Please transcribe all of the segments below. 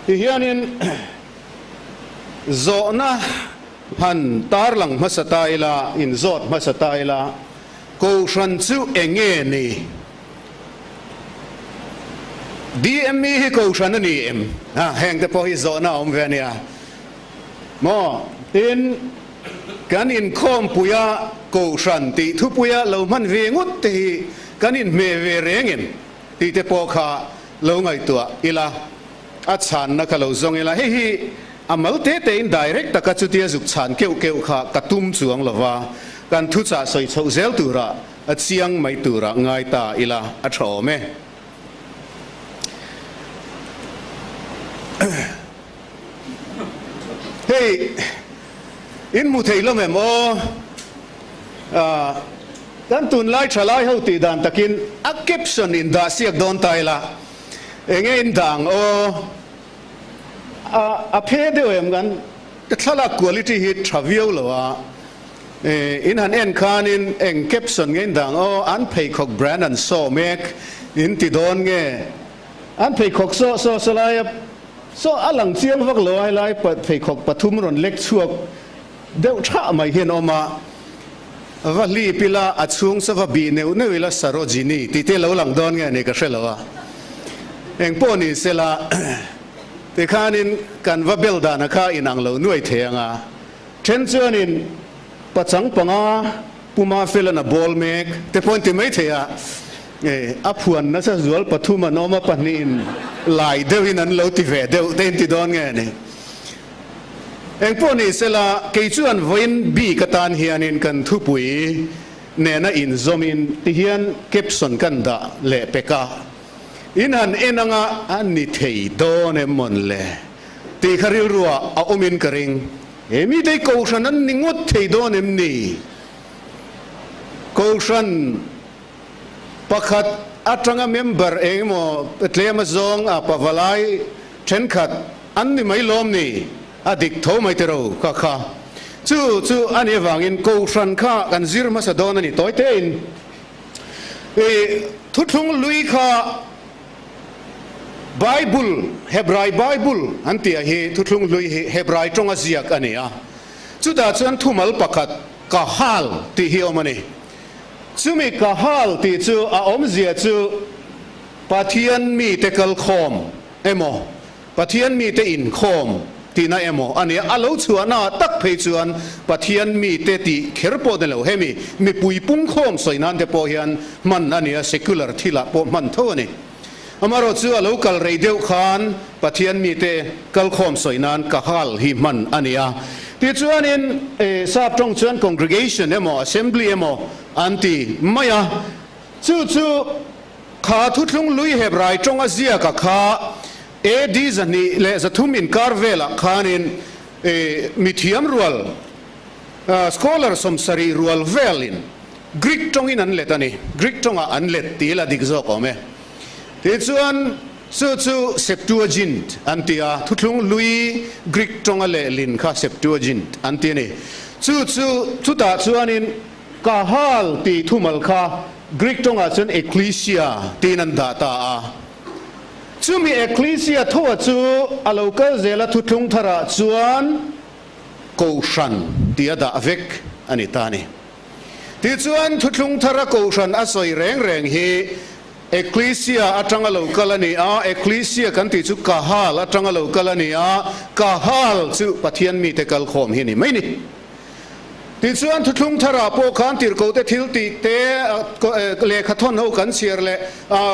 Tihianin zawhna han tarlang hmasa ta ila, inzawt hmasa ta ila, Kohhran chu eng nge ni? DME hi Kohhran a ni em? Ha, heng te pawh hi zawhna a awm ve a nia. Maw? Tin, kan inkhawmpuia Kohhran tih thupuia lo hman ve ngawt te hi kan inhmeh ve reng em? Tih te pawh kha lo ngaihtuah ila, a chhanna kha lo zawng ila. Hei hi a mal te tein direct taka chutia zuk chhan keuh keuh kha ka tum chuang lo va, kan thuchah sawi chhoh zel turah a chiang mai turah ngai ta ila a tha awm e. Hei, in hmu thei hlawm em aw? Kan tunlai thalai ho tih dan takin a caption in dah siak dawn ta ila, enge in dah ang aw? A a phe deuh em kan thlalak quality hi tha viau lo a, in han en khanin eng caption nge in dah ang aw? An pheikhawk brand an saw mek in ti dawn nge? An pheikhawk saw saw saw laia saw a lang chiang vak lo a, helai pheikhawk pathum rawn lek chhuak deuh thah mai hian a awm a, va hlip ila a chhung chu va bih neuh neuh ila Sarojini tih te lo lang dawn nge ni ka hre lo a, engpawh ni sela tikhanin kan va bel dana kha inang lo nuai thei ang a, then chuanin pachang panga Puma Felana bawl mek te pawh an ti mai thei a, a phuan nasa zual pathum an awm a, pahnihin lai deuhin an lo ti ve deuh te in ti dawn nge ni. Engpawh ni sela, kei chuan vawiin bik atan hianin kan thupui nena inzawmin tihian caption kan dah leh pek a, in han en anga a ni thei dawn em mawn le tih kha rilruah a awmin ka ring. He mite hi Kohhran an ni ngawt thei dawn em ni? Kohhran pakhat atanga member engemaw tlem azawng a pavalai thenkhat An ni mai lawm ni? A dik tho mai tiro ka kha. Chu chu a nih avangin Kohhran kha kan zir hmasa dawn a ni tawi tein. I thuthlung lui kha Bible, Hebrai Bible an tih ah hi thuthlung hlui hi Hebrai tawnga ziak a ni a. Chutah chuan thumal pakhat Kahal tih hi a awm a ni. Chumi Kahal tih chu a awmzia chu Pathian mite kalkhawm emaw, Pathian mite inkhawm tihna emaw a nia, a lo chhuahna tak phei chuan Pathian mite tih kher pawh ni lo, hemi mipui pungkhawm sawi nan te pawh hian hman a nia, secular thilah pawh hman tho a ni. Amaherawh chu a lo kal rei deuh khan Pathian mite kalkhawm sawi nan kahal hi hman a nia. Tichuanin sap tawng chuan congregation emaw assembly emaw an ti mai a, chu chu Kha thuthlung lui Hebrai tawnga ziaka kha AD 203 inkar velah khanin mithiam rual, scholar 70 rual velin Greek tawngin an let a ni. Greek tawngah an let tih ila dik zawk awm e. Tichuan chu chu Septuagint an ti a, thuthlung lui Greek tawnga lehlin kha Septuagint an ti a ni. Chu chu chutah chuanin Kahal tih thumal kha Greek tawngah chuan ekklesia tiin an dah ta a. Chumi ekklesia thoa chu a lo kal zel a thuthlung tharah chuan Kohhran tih a dah vek a ni ta a ni. Tichuan thuthlung thara Kohhran a sawi reng reng hi ekklesia atanga lo kal a ni a, ekklesia kan tih chu kahal atanga lo kal a ni a, kahal chu Pathian mite kalkhawm hi a ni mai ni. Tichuan thuthlung tharah pawh khan tirhkohte thil tih te, lehkha thawn ho kan chhiar leh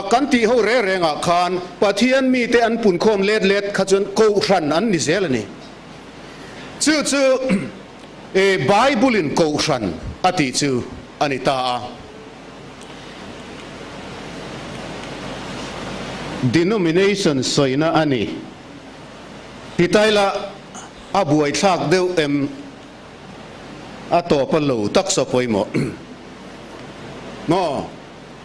kan tih ho reng rengah khan Pathian mite an punkhawm let let kha chuan Kohhran an ni zel a ni. Chu chu Bible-in Kohhran a tih chu a ni ta a. Denomination sawina a ni. Titaila a buaithlak deuh em? A tawp a lo tak saw pawimawh. Maw?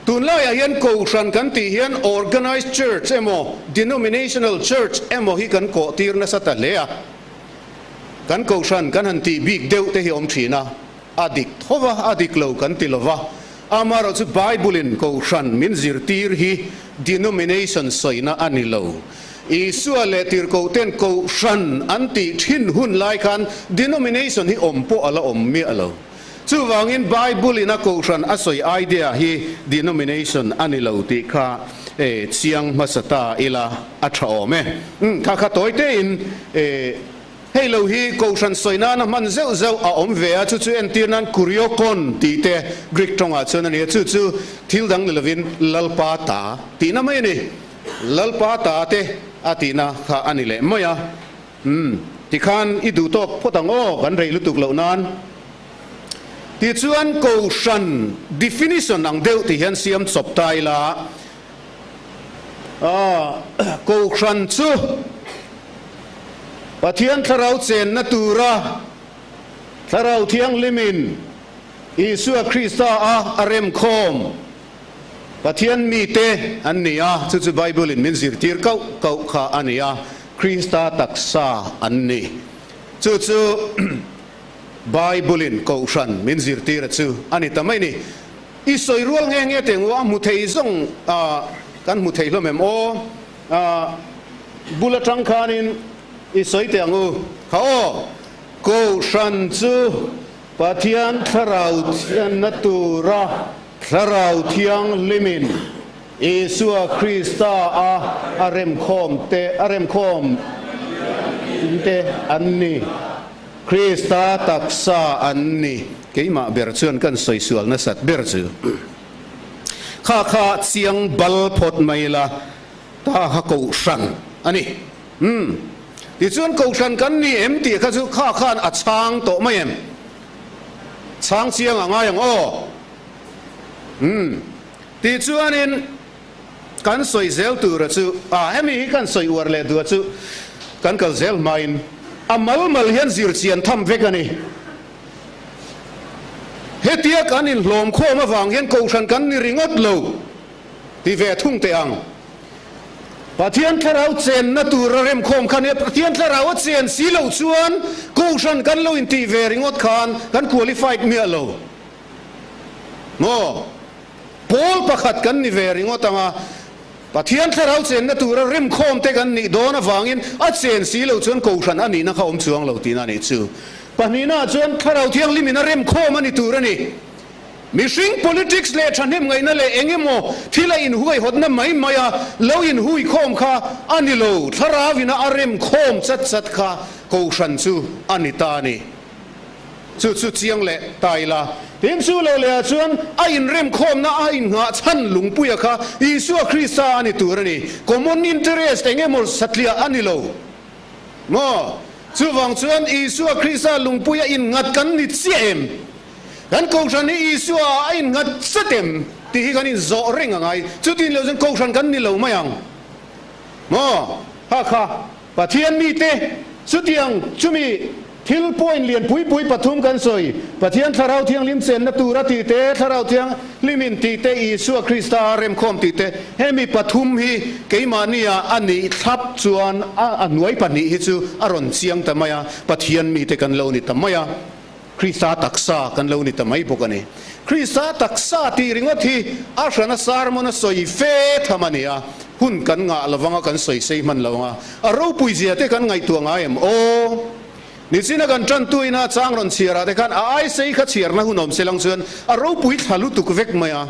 Tunlaiah hian Kohhran kan tih hian Organized Church emaw Denominational Church emaw hi kan kawh tir nasa ta hle a. Kan Kohhran kan han tih bik deuh te hi awm thin a, a dik tho va, a dik lo kan ti lo va. Amaherawh chu Bible-in Kohhran min zirtir hi denomination sawina a ni lo. Isua leh tirhkohten kohhran an tih thin hun lai khan denomination hi awm pawh a la awm miah lo. Chuvangin Bible-in a kohhran a sawi idea hi denomination a ni lo tih kha chiang hmasa ta ila a tha awm e. Umm kha kha tawi tein hei lo hi kohhran sawi nana hman zeuh zeuh a awm ve a, chu chu entir nan kuriokon tih te Greek tawngah chuan a ni a, chu chu thil dang ni lovin Lalpa ta tihna mai a ni. Lalpa ta te a tihna kha a ni leh mai a. Umm, tikhan i duh tawk phawt ang aw, kan rei lutuk loh nan. Tichuan Kohhran definition ang deuh ti hian siam chawp ta ila, aah, Kohhran chu Pathian Thlarau chenna tura Thlarau Thianghlimin Isua Krista a a remkhawm Pathian mite an ni a, chu chu Bible-in min zirtir kauh kauh kha a ni a, Krista taksa an ni. Chu chu Bible-in Kohhran min zirtir a chu a ni ta mai ni. I sawi rual nghe nghe teh ngua a hmu thei zawng a, kan hmu thei hlawm em aw? A bul atang khanin i sawi teh ang u. Kha aw, Kohhran chu Pathian Thlarau thianna tura Thlarau Thianghlimin Isua Krista a a remkhawm te a remkhawm te an ni. Krista taksa an ni. Keimah ber chuan kan sawi sual nasat ber chu kha kha chiang bal phawt mai la ta kha kohhran a ni. Umm. Tichuan kohhran kan ni em tih kha chu kha khan a chhang tawh mai em? Chhang chiang a ngai ang aw. Umm. Tichuanin kan sawi zel tura chu, ah hemi hi kan sawi uar leh duh a chu kan kal zel hmain a mal mal hian zir chian tham vek a ni. Hetia kan inhlawm khawm avang hian kohhran kan ni ringawt lo ti ve thung teh ang. Pathian Thlarau chenna tura remkhawm kha nia, Pathian Thlarau a chen si loh chuan Kohhran kan lo intih ve ringawt khan kan qualified miah lo maw? Pawl pakhat kan ni ve ringawt ang a, Pathian Thlarau chenna tura remkhawm te kan nih dawn avangin a chen si loh chuan Kohhran a nihna kha awm chuang lo tihna a nih chu. Pahnihnaah chuan Thlarau Thianghlimin a remkhawm a ni tur a ni. Mihring politics leh thahnem ngaihna leh eng emaw thil a inhuaihawtna mai mai a lo inhuikhawm kha a ni lo, thlarauin a a remkhawm chat chat kha Kohhran chu a ni ta a ni. Chu chu chiang leh ta ila. Tin, chu lo lehah chuan a inremkhawmna a innghah chhan lungpuia kha Isua Krista a ni tur a ni. Common interest eng emaw satliah a ni lo maw? Chuvang chuan Isua Krista lungpuia innghat kan ni chiah em? Kan Kohhran hi Isua ah a innghat zet em tih hi kan inzawh reng a ngai. Chutin lo chuan Kohhran kan ni lo mai ang maw? Ha kha Pathian mite chutiang chumi thil point lian pui pui pathum kan sawi, Pathian Thlarau Thianghlim chenna tura tih te, Thlarau Thianghlim in tih te, Isua Krista a remkhawm tih te, hemi pathum hi keimahnia a nih thlap chuan a hnuai pahnih hi chu a rawn chiang ta mai a, Pathian mite kan lo ni ta mai a. Krista taksa kan lo ni ta mai bawk a ni. Krista taksa tih ringawt hi a hrana sermon a sawi fe tham a ni a, hun kan ngah lo vanga kan sawi sei hman lo anga a ropui zia te kan ngaihtuah ngai em aw? Nichina kan tantu ina chang rawn chhiar ah te khan a ai sei kha chhiarna hun awm se lang chuan a ropui thla lutuk vek mai a.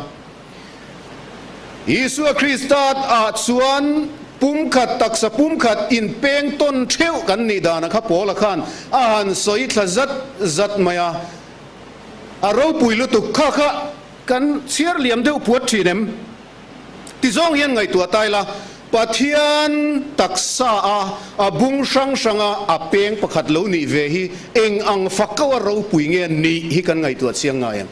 Isua Krista ah chuan pumkhat taksa pumkhat inpeng tawn theuh kan nih dana kha Paula khan a han sawi thla zat zat mai a, a ropui lutuk kha kha kan chhiar liam deuh puat thin em? Ti zawng hian ngaihtuah ta ila, Pathian taksa a a bung hrang hranga a peng pakhat lo nih ve hi eng ang fakau a ropui nge nih hi kan ngaihtuah chiang ngai em?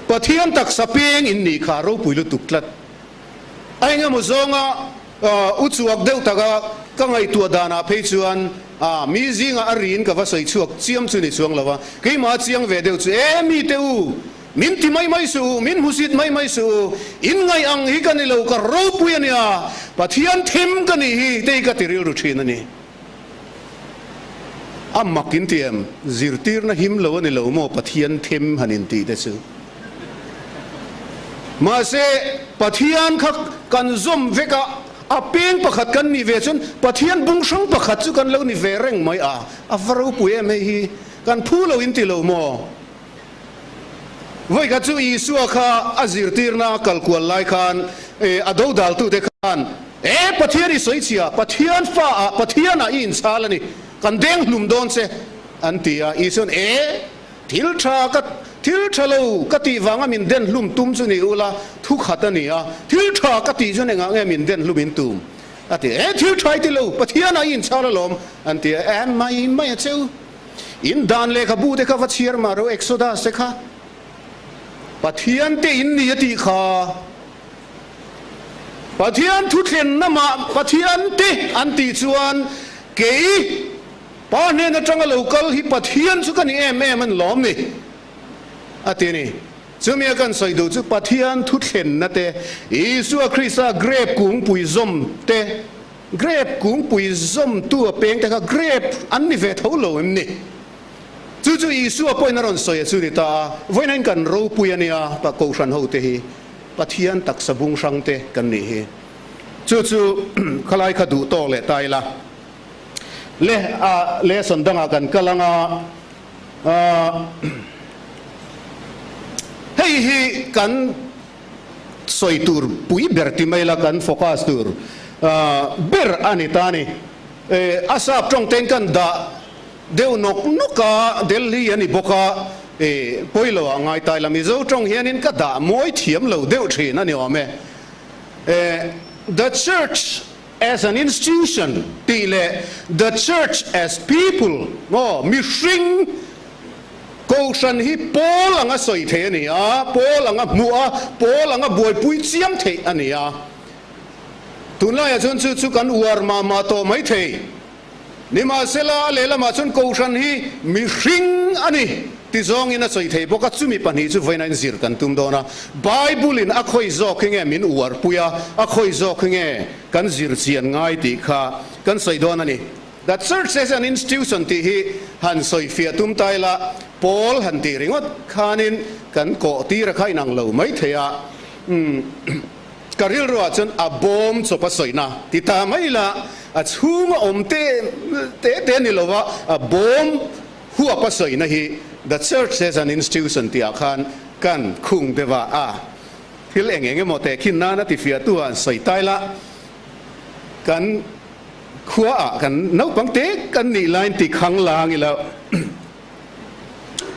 Pathian taksa peng in nih kha ropui lutuk tlat. A engemaw zawnga u chuak deuh taka ka ngaihtuah danah phei chuan mi zingah a riin ka va sawi chhuak chiam chu ni chuang lo a, keimah a chiang ve deuh chu e mite u, min ti mai mai suh u, min hmusit mai mai suh u, in ngaih ang hi ka ni lo, ka ropui a nia, Pathian them ka nih hi te hi ka ti rilru thin a ni. A mak in ti em? Zirtirna him lo a ni lo maw Pathian them han in tih te chu. Mahse, Pathian kha kan zawm vek a, A peng pakhat kan nih ve chuan Pathian bung hrang pakhat chu kan lo ni ve reng mai a, a va ropui em hei hi, kan phu lo in ti lo maw? Vawikhat chu Isua kha a zirtirna a kal kual lai khan a dodaltute khan, E Pathian i sawi chhia, Pathian fa ah Pathian ah i inchhal a ni, kan deng hlum dawn che, an ti a. Isua'n, E thil tha ka thil tha lo ka tih vanga min den hlum tum chu ni ula, thu khat a ni a, thil tha ka tih chuan engah nge min den hlum in tum? A ti a. E thil tha i ti lo, Pathian ah i inchhal alawm, an ti a. E mai mai a cheu. In dan lehkhabu te kha va chhiar mah ro Exodus te kha Pathian te in ni a tih kha Pathian thuthlenna mah Pathian te an tih chuan kei Pa hnen atanga lo kal hi Pathian chu ka ni em em an lawm ni a ti a ni. Chumi a kan sawi duh chu Pathian thuthlenna te Isua Krista grape kungpui zawm te Grape kungpui zawmtu a peng te kha grape an ni ve tho lo em ni? Chu chu Isua pawhin a rawn sawi a chu ni ta a, vawiin kan ropui a nia pa Kohhran ho te hi Pathian taksa bung hrang te kan nih hi. Chu chu khalai kha duh tawk leh ta ila le a lesson dangah kan kal anga hei hi kan Sawi tur pui ber ti mai la kan focus tur ber a ni ta a ni. A sap tawng tein kan dah deuh nawk nawk a, Delhi a ni bawk a, pawi lo ah ngai ta ila Mizo tawng hianin ka dah mawi thiam lo deuh thin a ni awm e. The Church as an institution tih leh The Church as people maw mihring Kohhran hi pawl anga sawi theih a ni a, pawl anga hmuh a, pawl anga buaipui chiam theih a ni a. Tunlaiah chuan chu chu kan uar mah mah tawh mai thei. Nimahsela, a lehlamah chuan Kohhran hi mihring a ni ti zawngin a sawi thei bawk a, chumi pahnih chu vawiin a inzir kan tum dawn a. Bible-in a khawi zawk hi nge min uarpui a, a khawi zawk hi nge kan zir chian ngai tih kha kan sawi dawn a ni. The church as an institution tih hi han sawifiah tum ta ila, pawl han tih ringawt khanin kan kawh tir a kha inang lo mai thei a, umm ka rilruah chuan a bawm chawp a sawina ti ta mai ila, a chhunga awm te te te ni lova a bawm huap a sawina hi the church as an institution tih ah khan kan khung deuh a, a thil eng eng emaw tehkhin nana tifiahtu ah an sawi ta ila kan Khua ah kan naupang te kan nih laiin ti khang lang ila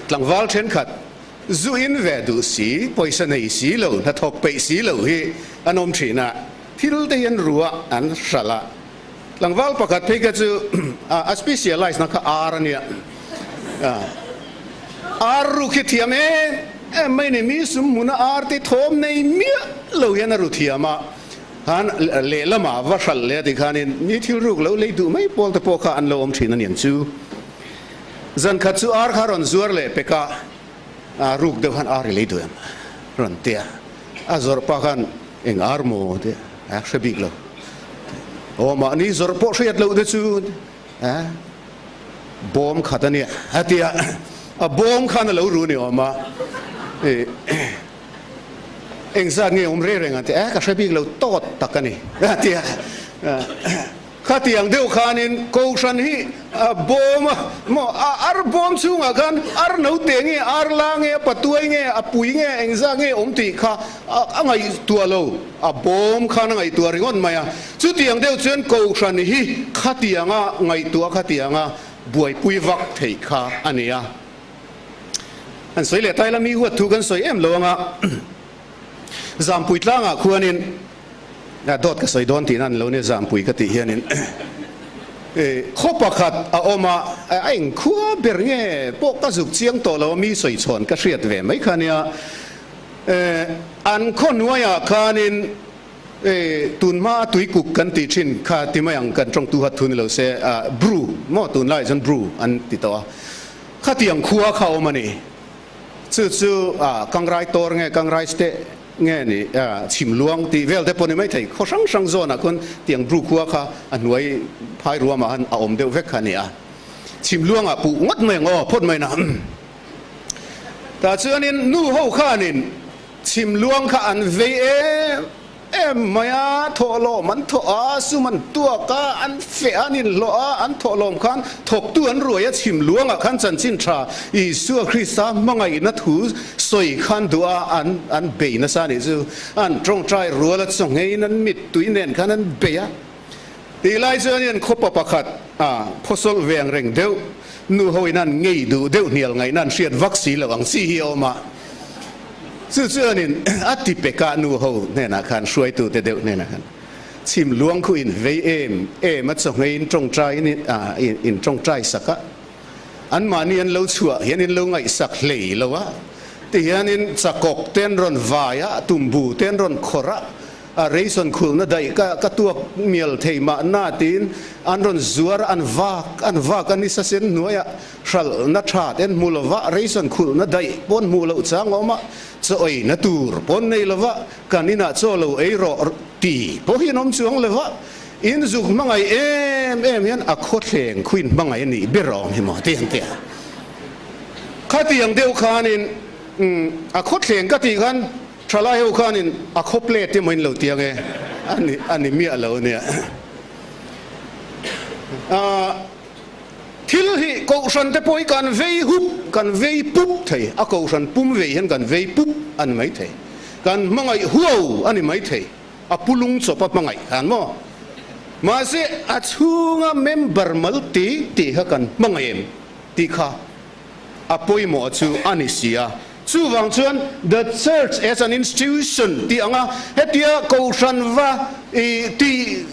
tlangval thenkhat zu in ve duh si, pawisa nei si lo, hnathawk peih si lo hi an awm thin a, thil te hi an ru a, an hralh a. Tlangval pakhat phei kha chu a specialize na kha ar a nia. Ar ruk hi thiam em em mai ni, mi sum hmuna ar te thawm nei miah lo hian a ru thiam a. Khan lehlamah va hralh leh a tih khanin mi thil ruk lo lei duh mai pawl te pawh kha an lo awm thin a niang chu. Zan khat chu ar kha rawn zuar leh pek a, a ruk deuh khan ar i lei duh em? Rawn ti a, a zawrh pa khan eng ar maw ti a hre bik lo. Aw mahni zawrh pawh hriat loh te chu a bawm khat a nia a ti a, a bawm khan a lo ru ni awm a. Engzat nge awm reng reng ang tih eh ka hre bik lo tawt tak a ni a ti a. Khatiang deuh khanin Kohhran hi a bawm a maw a ar bawm chhungah khan ar note nge ar la nge a patuai nge a pui nge engzat nge awm tih kha a ngaihtuah lo a bawm khan a ngaihtuah ringawt mai a. Chutiang deuh chuan Kohhran hi khatianga ngaihtuah khatianga buaipui vak theih kha a ni a. An sawi leh taila mi huat thu kan sawi em lo anga Zampui tlangah khuanin dawt ka sawi dawn tihna an lo nia Zampui ka tih hianin khaw pakhat a awm a, a eng khua ber nge pawh ka zuk chiang tawh lo a mi sawi chhawn ka hriat ve mai kha nia an khaw hnuaiah khanin tunhma a tuikuk kan tih thin kha ti mai ang kan tawngtu hat thu ni lo se Bru maw tunlaiah chuan Bru an ti tawh a. Khatiang khua kha awm a ni. Chu chu Kangrai Tor nge Kangrai Ste nge ni Chhimluang tih vel te pawh ni maithei. Khaw hrang hrang zawnah khuan tiang Bru khua kha a hnuai phai ruamah khan a awm deuh vek kha a ni a. Chhimluangah puh ngawt mai ang aw phawt mai na. Tah chuanin nu ho khanin Chhimluang kha an vei em. em mai a, thawhlawm an thawh a, sum an tuak a, an feh a, an inhlawh a, an thawhlawm khan thawktu an ruai a, chhim luangah khan chanchin tha Isua Krista hmangaihna thu sawi khan duh a, an an bei nasa a nih chu. An tawngtai rual a chawngeiin an mittui nen khan an bei a. Tih lai chuan hian khawpa pakhat a phawsawlh ve ang reng deuh, nu hoin an ngei duh deuh hnial ngaihna an hriat vak si lo ang chi hi a awm a. Chu chuanin a ti pekah nu ho hnenah khan hruaitute deuh hnenah khan chhim luang khu in vei em em a chawngeiin tawngtai in tawngtai sak a. Anmahni an lo chhuah hian in lo ngaihsak hlei lo a, tihianin chakawk te an rawn vai a, tumbu te an rawn khawrh a, a reison khulna daih ka ka tuak mial thei mahna tiin an rawn zuar a, an vak an vak a nisa sen hnuaiah hralhna tha te an hmu lo va, reison khulna daih pawh an hmuh loh chang a awm a, chaw eina tur pawh an nei lo va, kan inah chaw lo ei rawh ti pawh hi an awm chuang lo va. In zuk hmangaih em em hian a khawthleng khuin hmangaih a nih ber awm hi maw ti an ti a. Khatiang deuh khanin a khawthleng ka tih khan thalai ho khanin a khaw plate emaw in lo ti ang e, a ni a ni miah lo ania. Thil hi kohhran te pawh hi kan vei hup, kan vei pup thei, a kohhran pum vei hian kan vei pup a ni maithei, kan hmangaih huau a ni maithei. A pulung chawp a hmangaih khan maw? Mahse a chhunga member mal ti tih kha kan hmangaih em tih kha a pawimawh chu a ni si a. Chuvang chuan the church as an institution tih anga hetia kohhran va i tih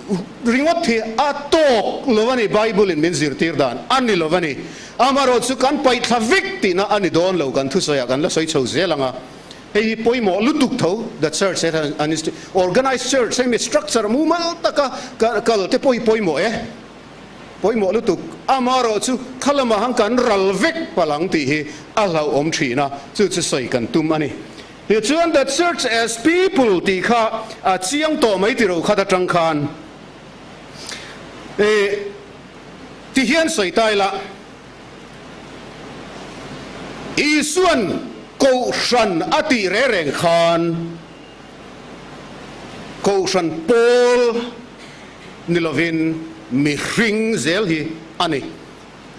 ringawt hi a tawk lo a ni, Bible in min zirtir dan a ni lo a ni. Amaherawhchu chu kan paihthla vek tihna a ni dawn lo, kan thusawiah kan la sawi chho zel ang a. Hei hi pawimawh lutuk tho, the church he an organized church hei mi structure mumal taka kal te pawh hi pawimawh e, pawimawh lutuk. Amaherawh chu kha lamah han kan ral vek palh ang tih hi a hlauhawm thin a, chu chu sawi kan tum a ni. Tichuan the church as people tih kha a chiang tawh mai tiro khat atang khan e ti hian sawi ta ila. Isuan Kohhran a tih reh reng khan Kohhran pawl ni lovin mihring zel hi a ni.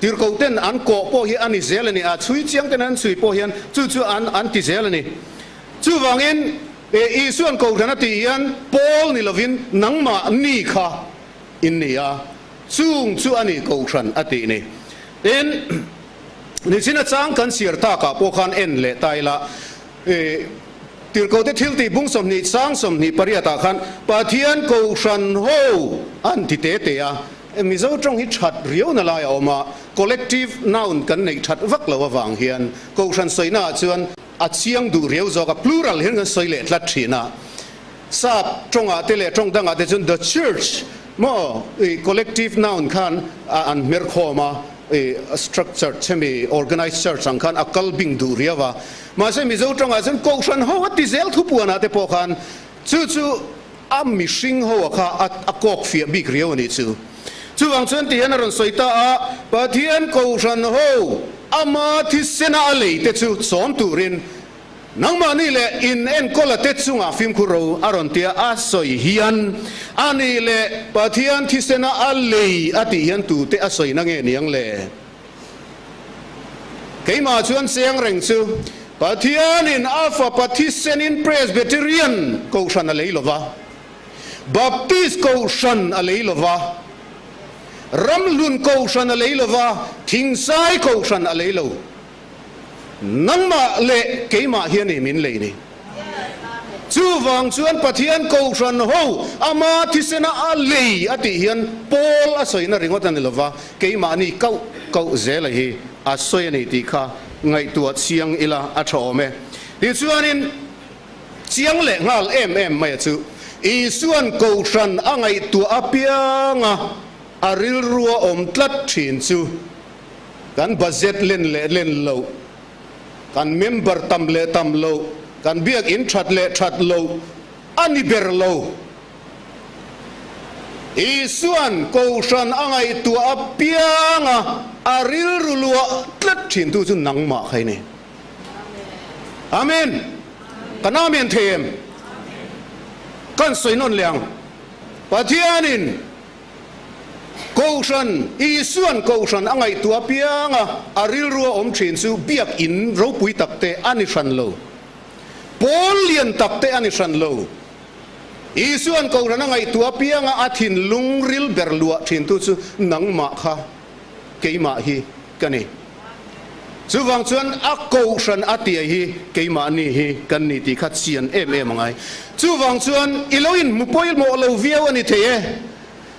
Tirhkohten an kawh pawh hi a ni zel a ni a, chhui chiang ten an chhui pawh hian chu chu an an ti zel a ni. Chuvangin Isuan Kohhran a tih hian pawl ni lovin nangmah ni kha in ni a, chung chu a ni Kohhran a tih ni. Tin, nichin a chang kan chhiar takah pawh khan en leh ta ila, Tirhkohte thiltih bung 20 chang 28 ah khan Pathian Kohhran ho an ti te te a, Mizo tawng hi that riauna lai a awm a, collective noun kan neih that vak lo avang hian Kohhran sawina ah chuan a chiang duh riau zawk a, plural hian kan sawi leh tlat thin a. Sap tawngah te leh tawng dangah te chuan the church maw i collective noun khan an hmer khawm a, i structure chemi organized church ang khan a kal bing duh riau a. Mahse Mizo tawngah chuan Kohhran ho a ti zel thupuanah te pawh khan chu chu a mihring ho a kha a kawk fiah bik riau a nih chu. Chuvang chuan ti hian a rawn sawi ta a, Pathian Kohhran ho ama thisena a lei te chu chawm turin Nangmahni leh in enkawla te chungah fimkhur ro a rawn tia a sawi hian a nih leh Pathian thisena a lei a tih hian tute a sawi na nge niang le? Keimah chuan cheng reng chu Pathianin a fapa thisenin Presbyterian Kohhran a lei lova, Baptist Kohhran a lei lova, Ramhlun Kohhran a lei lova, Thingsai Kohhran a lei lo. Nangmah leh keimah hian i min lei ni. Chuvang chuan Pathian Kohhran ho ama thisena a lei a tih hian Paul a sawina ringawt a ni lova, keimahni kauh kauh zela hi a sawi a ni tih kha ngaihtuah chiang ila a tha awm e. Tichuanin chiang leh nghal em em mai a chu Isuan Kohhran a ngaihtuah apianga a rilrua awm tlat thin chu Kan budget len leh len loh, kan member tam leh tam loh, kan biakinn that leh that loh a ni ber lo. Isuan Kohhran a ngaihtuah apianga a rilru luah tlat thintu chu nangmah kha i ni. Amen. Kan Amen thei em? Kan sawi nawn leh ang. Pathianin Kohhran, Isuan Kohhran a ngaihtuah apiang a, a rilru a awm thin chu biakinn ropui takte a ni hran lo. Pawl lian takte a ni hran lo. Isuan Kohhran a ngaihtuah apiang a, a thinlung ril ber luah thintu chu nangmah kha keimah hi ka ni. Chuvang chuan a kohhran a tia hi keimahni hi kan ni tih kha chian em em a ngai. Chuvang chuan i lo inhmu pawimawh lo viau a ni thei e.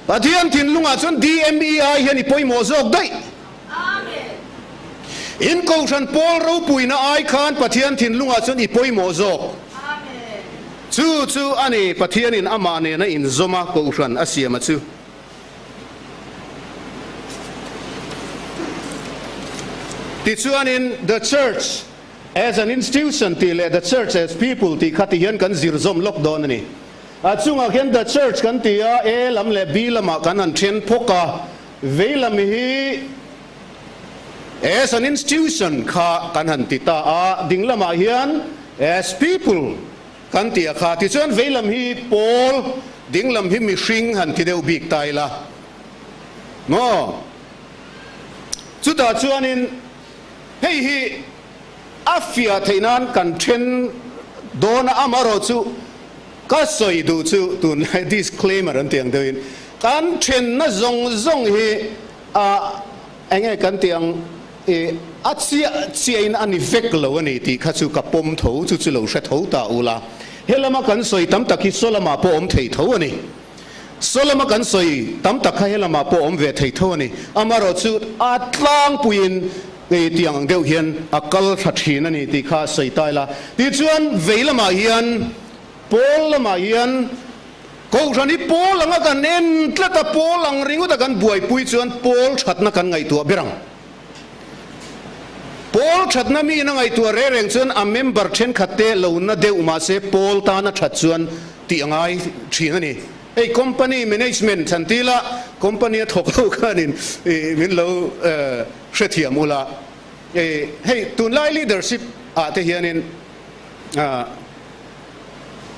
Pathian thinlungah chuan DMEI hian i pawimawh zawk daih. In kohhran pawl ropuina ai khan Pathian thinlungah chuan i pawimawh zawk. Chu chu a ni Pathianin amah nena inzawma kohhran a siam a chu. Tichuanin The Church as an Institution tih leh The Church as People tih kha ti hian kan zir zawm lawk dawn a ni. A chungah khian The Church kan ti a, A lam leh B lamah kan han then phawk a, vei lam hi as an Institution kha kan han ti ta a, ding lamah hian as People Kan ti a kha tichuan vei lam hi pawl, ding lam hi mihring han ti deuh bik ta ila maw? Chutah chuanin hei hi a fiah theih nan kan then dawn a, amaherawh chu ka sawi duh chu tunlai disclaimer an tih ang deuhin kan thenna zawng zawng hi a Enge kan tih ang i a chiah chiahin a ni vek lo a ni tih kha chu ka pawm tho, chu chu lo hre tho ta ula. He lama kan sawi tam tak hi saw lamah pawh awm thei tho a ni. Saw lama kan sawi tam tak kha he lamah pawh awm ve thei tho a ni. Amaherawh chu a tlangpuiin i tiang ang deuh hian a kal tha thin a ni tih kha sawi ta ila. Tichuan vei lamah hian pawl lamah hian Kohhran hi pawl anga kan en tlat a, pawl ang ringawt a kan buaipui chuan pawl thatna kan ngaihtuah ber ang. Pawl thatna miin a ngaihtuah reng reng chuan a member thenkhat te lo na deuh mahse pawl tana that chuan tih a ngai thin a ni. Hei company management han ti ila company a thawk ho khanin min lo hrethiam ula. Hei tunlai leadership ah te hianin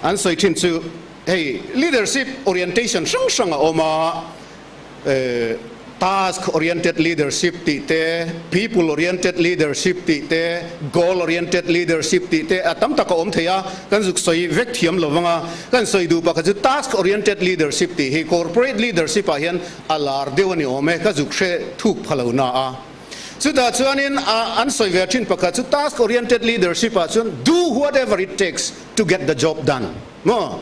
An sawi thin chu hei leadership orientation hrang hrang a awm a, task oriented leadership tih te, people oriented leadership tih te, goal oriented leadership tih te a tam tak a awm thei a, kan zuk sawi vek thiam lo vang a, kan sawi duh pakhat chu task oriented leadership tih hi corporate leadership ah hian a lar deuh a ni awm e, ka zuk hre thuk pha lo na a. Chutah chuanin an sawi ve thin pakhat chu task oriented leadership ah chuan do whatever it takes to get the job done maw?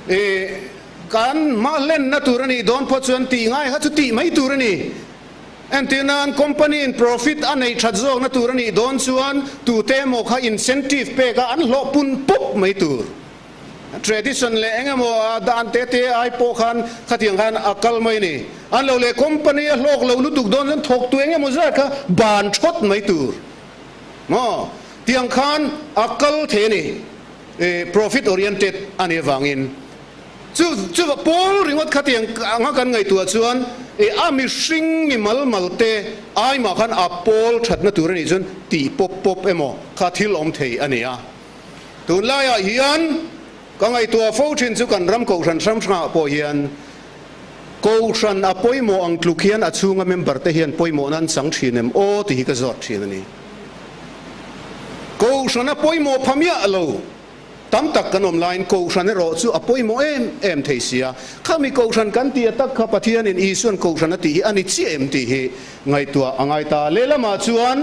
I kan hma hlenna tur a nih dawn phawt chuan tih ngai kha chu tih mai tur a ni. Entir nan company in profit a neih that zawkna tur a nih dawn chuan tute emaw kha incentive pek a an hlawh pun pawp mai tur. Tradition leh eng emaw a dan te te ai pawh khan khatiang khan a kal mai ni. An lo leh company a hlawk lo lutuk dawn chuan thawktu eng emaw zat kha ban thawt mai tur maw tiang khan a kal thei a ni. Profit oriented a nih avangin chu chu pawl ringawt khatiang anga kan ngaihtuah chuan a mihring mi mal mal te ai mah khan a pawl thatna tur a nih chuan tih pawp pawp emaw kha thil awm thei a ni a. Tunlaiah hian ka ngaihtuah fo thin chu kan ram kohhran hrang hrangah pawh hian kohhran a pawimawh ang tluk hian a chhunga member te hian pawimawhna an chang thin em aw tih hi ka zawt thin a ni. Kohhran a pawimawh pha miah lo tam tak kan awm laiin kohhran erawh chu a pawimawh em em thei si a. Khami kohhran kan tih a tak kha Pathianin Isuan kohhran a tih hi a ni chiah em tih hi ngaihtuah a ngai ta. Lehlamah chuan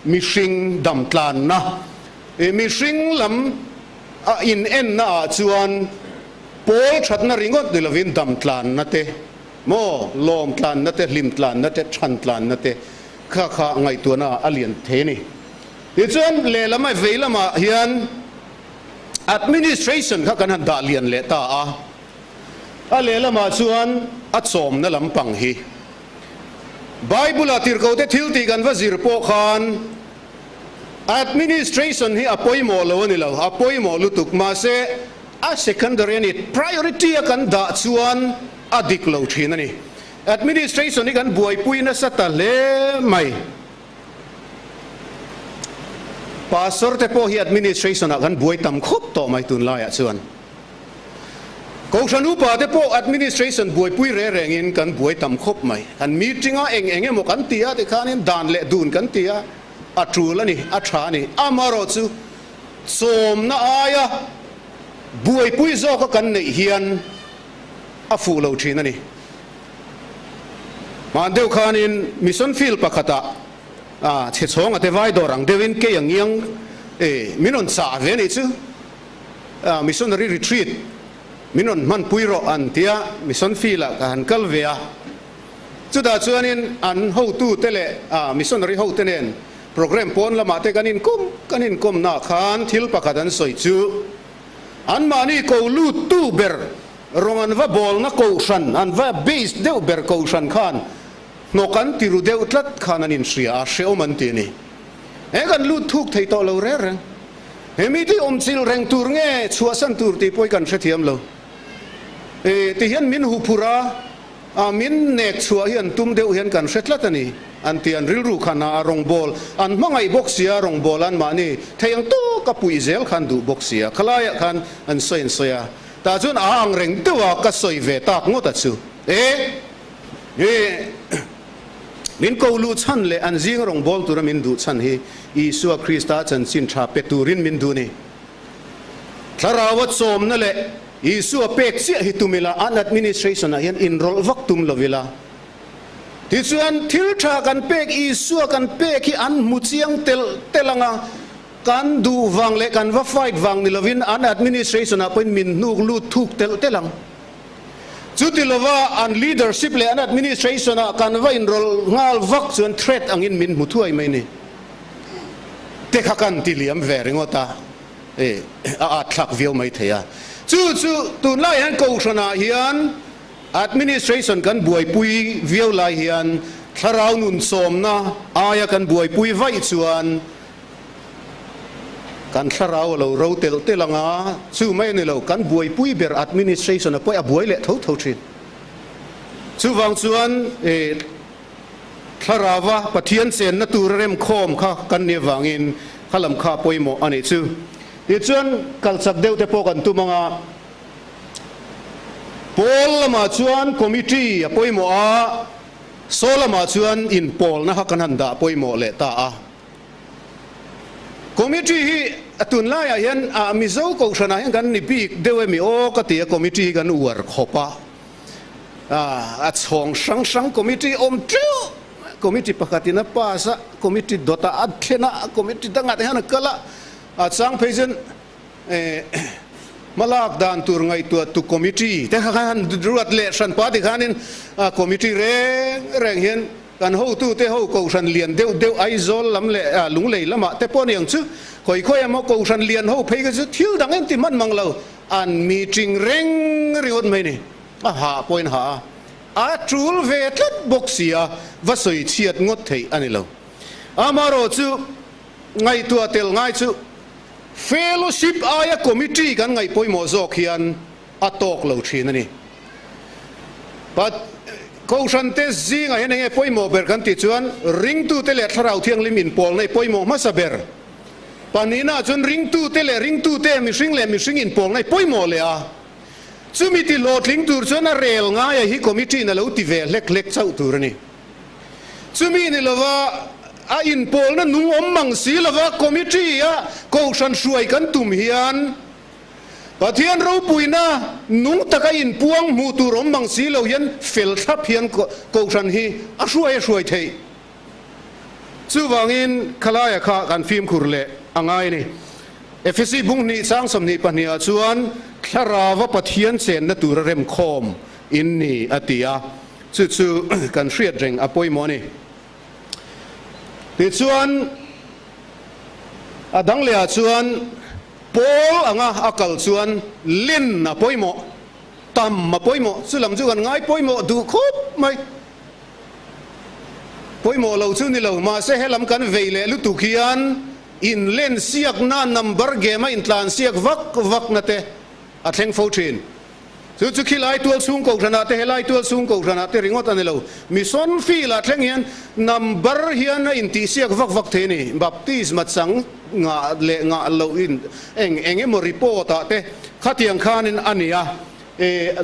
mihring damtlanna I mihring lam a in enna ah chuan pawl thatna ringawt ni lovin dam tlanna te maw, lawm tlanna te, hlim tlanna te, chhan tlanna te kha kha ngaihtuahna ah a lian thei a ni. Tichuan lehlam a vei lamah hian administration kha kan han dah lian leh ta a, a lehlamah chuan a chawmna lampang hi Bible-ah tirhkohte thil tih kan va zir pawh khan Administration hi a pawimawh lo a ni lo, a pawimawh lutuk. Mahse, a secondary a ni, priority a kan dah chuan a dik lo thin a ni. Administration hi kan buaipui nasa ta hle mai. Pastor te pawh hi administration ah kan buai tam khawp tawh mai tunlaiah chuan. Kohhran upa te pawh administration buaipui re rengin kan buai tam khawp mai. Kan meeting a eng eng emaw kan ti a tikhanin dan leh dun kan ti a, a tul a ni, a tha a ni. Amaherawh chu chawmna aia buaipui zawka kan neih hian a fuh lo thin a ni. Hman deuh khanin mission field pakhatah chhe chhawnga te vai dawr ang deuhin kei ang iang min rawn chah ve a nih chu. Missionary retreat min rawn hmanpui rawh an ti a, mission field ah ka han kal ve a. Chutah chuanin an hotute leh missionary hote nen programme pawn lamah te kan inkawm kan inkawmnaah khan thil pakhat an sawi chu anmahni ko luttu ber rawng an va bawlna kohhran an va base deuh ber kohhran khan hnawk an ti ru deuh tlat khan an inhria a, hrehawm an ti a ni. He kan lut thuk thei tawh lo reng reng. He mite awmchilh reng tur nge chhuahsan tur tih pawh i kan hrethiam lo. E, ti hian min huphurh a, a min nek chhuah hi an tum deuh hian kan hre tlat a ni, an ti. An rilru khan a rawngbawl an hmangaih bawk si a, rawngbawl an mahni thei ang tawk a puih zel khan duh bawk si a, khalaiah khan an sawi an sawi a, tah chuan a ang reng deuh a ka sawi ve tak ngawt a chu. E, e. Min ko luh chhan leh an zing rawngbâwl tura min duh chhan hi Isua Krista chanchin ṭha pe turin min duh ni. Thlaraua chawmna leh Isua pek chiah hi tum ila, an administration-ah hian inrawlh vak tum lo ila. Tichuan, thil ṭha kan pek, Isua kan pek hi an hmu chiang telh telh ang a, kan duh vang leh kan va fight vang ni lovin an administration-ah pawhin min hnuk lut thuk telh telh ang. Chuti lova an leadership leh an administration ah kan va inrawlh nghal vak chuan threat angin min hmu thuai mai ni. Te kha kan ti liam ve ringawt a, e a at thlak viau mai thei a. Chu chu tunlai hian Kohhran ah hian administration kan buaipui viau lai hian thlarau nun sawmna aia kan buaipui vaih chuan Kan thlarau a lo ro telh telh ang a, chu mai a ni lo, kan buaipui ber administration a pawih a buai leh tho tho thin. Chuvang chuan thlarauva Pathian chenna tur a remkhawm kha kan nih avangin kha lam kha a pawimawh a nih chu. Tichuan kal chak deuh te pawh kan tum ang a, pawl lamah chuan committee a pawimawh a, saw lamah chuan inpawlna kha kan han dah pawimawh leh ta a. Committee hi a tunlaiah hian ah Mizo Kohhranah hian kan ni bik deuh emi aw ka ti a, committee hi kan uar khawp a, ah a chhawng hrang hrang committee awm teuh, committee pakhatin a pass a, committee dawtah a thlen a, committee dangah te hian a kal a, a chang phei chuan eh hmalak dan tur ngaihtuah tu committee te kha han ruat leh hran pa tikhanin ah committee reng reng hian Kan hotute ho Kohhran lian deuh deuh Aizawl lam leh Lunglei lamah te pawh a ni ang chu. Khawi khawi emaw Kohhran lian ho phei kha chu thil dang engti hman mang lo, an meeting reng ringawt mai ni. A hah pawhin hah a, a tul ve tlat bawk si a, va sawi chhiat ngawt theih a ni lo. Amaherawh chu ngaihtuah tel ngai chu Fellowship aia Committee kan ngaih pawimawh zawk hian a tawk lo thin a ni. But Kohhrante zingah hian enge pawimawh ber kan tih chuan ringtute leh Thlarau Thianghlim inpawlna i pawimawh hmasa ber. Pahnihnaah chuan ringtute leh ringtute, mihring leh mihring inpawlna i pawimawh leh a. Chumi ti hlawhtling tur chuan a rel ngaia hi committee in a lo ti ve hlek hlek chauh tur a ni. Chumi ni lova a inpawlna nung awm mang si lova committee a Kohhran hruai kan tum hian Pathian ropuina nung taka inpuang hmuh tur awm mang si lo hian fel thlap hian Kohhran hi a hruai a hruai theih. Chuvangin khalaia kha kan fimkhur leh a ngai a ni. Efesi bung hnih chang 22 ah chuan Thlarauva Pathian chenna tura remkhawm in ni a ti a, chu chu kan hriat reng a pawimawh a ni. Tichuan a dang lehah chuan Pawl anga a kal chuan len a pawimawh, tam a pawimawh, chu lam chu kan ngai pawimawh duh khawp mai. Pawimawh lo chu ni lo, mahse he lam kan vei leh lutuk hian inlen siakna number game a intlan siak vak vakna te a thleng fo thin. Chu chu khi lai tual chhung kohhranah te, helai tual chhung kohhranah te ringawt a ni lo. Mission field-ah thleng hian number hian a intihsiak vak vak thei a ni. Baptisma chang ngah leh ngah loh in eng eng emaw report-ah te khatiang khanin a ni a.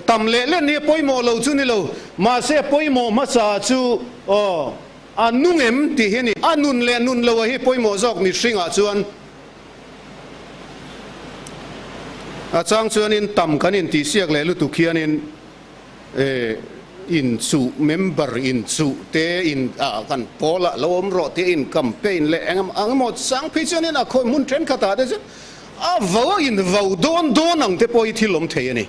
Tam leh len hi a pawimawh lo chu ni lo, mahse a pawimawh hmasa chu aw a nung em tih hi a ni. A nun leh nun lo a hi pawimawh zawk mihringah chuan a chang chuanin tam kan intihsiak leh lutuk hianin inchuh member inchuh te in ah kan pawlah lo awm rawh te in campaign leh eng emaw chang phei chuanin a khawi hmun thenkhatah te chuan A vo a in vo dawn dawn ang te pawh hi thil awm thei a ni.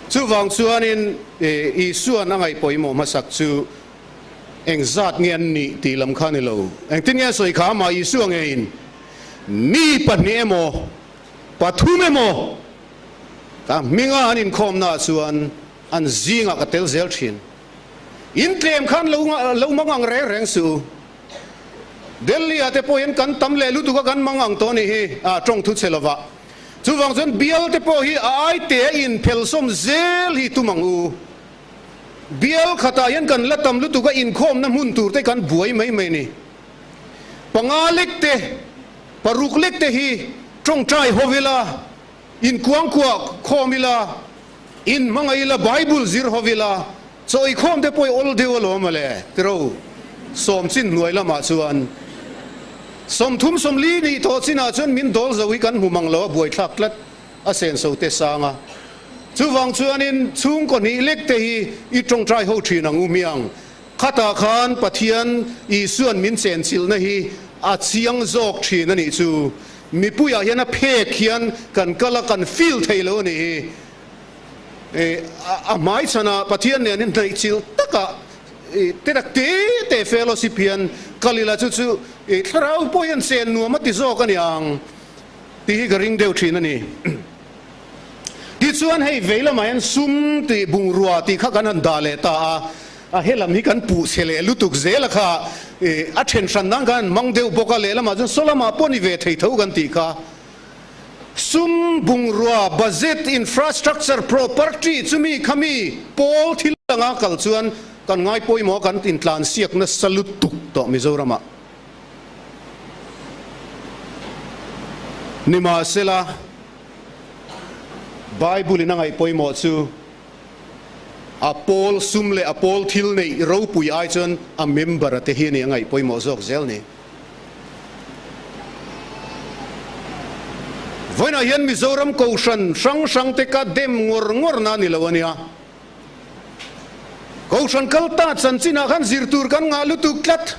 Chuvang chuanin Isua'n a ngaih pawimawh hmasak chu engzat nge an nih tih lam kha a ni lo. Engtin nge a sawi kha amah Isua ngeiin mi pahnih emaw pathum emaw ka hminga an inkhawmnaah chuan an zingah ka tel zel thin. In tlem khan lo mang ang reng reng suh u. Delhi ah te pawh hian kan tam leh lutuk a kan mang ang tawh a nih hi a tawng thu chhe lova. Chuvang chuan bial te pawh hi a ai te a in phel sawm zel hi tum ang u. Bial khatah hian kan la tam lutuk a inkhawmna hmun tur te kan buai mai mai a ni. Panga lek te, paruk lek te hi tawngtai ho ila, inkuangkuah khawm ila, in hmangaih ila, Bible zir ho ila, Chaw ikhawm te pawh i awl deuh alawm mawle tiro sawm chin hnuai lamah chuan 30 40 nih tawh chinah chuan min dawl zo hi kan hmu mang lo a buaithlak tlat a senso te sang a chuvang chuanin chhungkaw hnih lek te hi i tawngtai ho thin ang u hmiang khatah khan Pathian Isuan min chenchilhna hi a chiang zawk thin a nih chu mipuiah hian a phek hian kan kal a kan feel thei lo a nih hi. A hmai chhanah Pathian nen in hnaihchilh takah te tak te te fellowship hian kal ila chu chu thlarau pawh hian chen nuam a ti zawk a ni ang tih hi ka ring deuh thin a ni. Tichuan hei vei lamah hian sum tih bungrua tih kha kan han dah leh ta a, a helam hi kan puh chhe leh lutuk zel a kha a then hran nan khan an hmang deuh bawk a, lehlamah chuan saw lamah pawh ni ve thei tho kan tih kha. Sum bungrua, budget, infrastructure, property chumi khami pawl thil anga kal chuan kan ngai pawimawh a kan intlansiak nasa lutuk tawh Mizoramah. Nimahsela, Bible in a ngaih pawimawh chu a pawl sum leh a pawl thil neih ropui ai chuan a member a te hi a ni a ngaih pawimawh zawk zel ni. Vawiinah hian Mizoram Kohhran hrang hrang te ka dem ngawr ngawr na ni lo a nia. Kohhran kal ta chanchinah khan zir tur kan ngah lutuk tlat.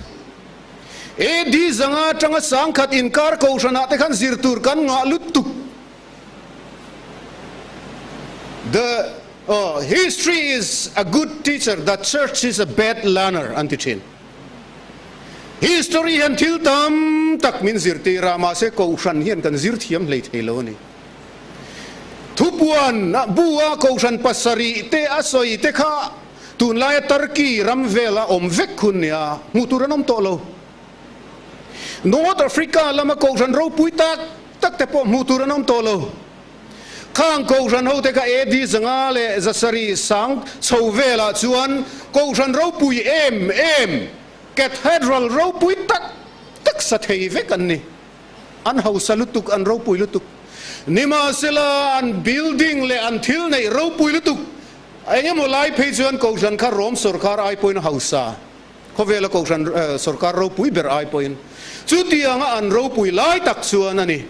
AD 500 atanga 1000 inkar Kohhranah te khan zir tur kan ngah lutuk. The history is a good teacher, the church is a bad learner an ti thin. History hian thil tam tak min zirtir a, mahse Kohhran hian kan zir thiam hlei thei lo a ni. Thupuan bu a Kohhran pasarih te a sawi te kha tunlaia Turkey ram vela awm vek hun nia hmuh tur an awm tawh lo. North Africa lama Kohhran ropui tak tak te pawh hmuh tur an awm tawh lo. Khang Kohhran hote kha AD 507 sang chho velah chuan Kohhran ropui em em, Cathedral ropui tak tak sa thei vek an ni. An hausa lutuk, an ropui lutuk. Nimahsela an building leh an thil neih ropui lutuk eng emaw lai phei chuan Kohhran kha Rom sawrkar ai pawhin a hausa. Khawvela Kohhran sawrkar ropui ber ai pawhin chutianga an ropui lai tak chuan a ni.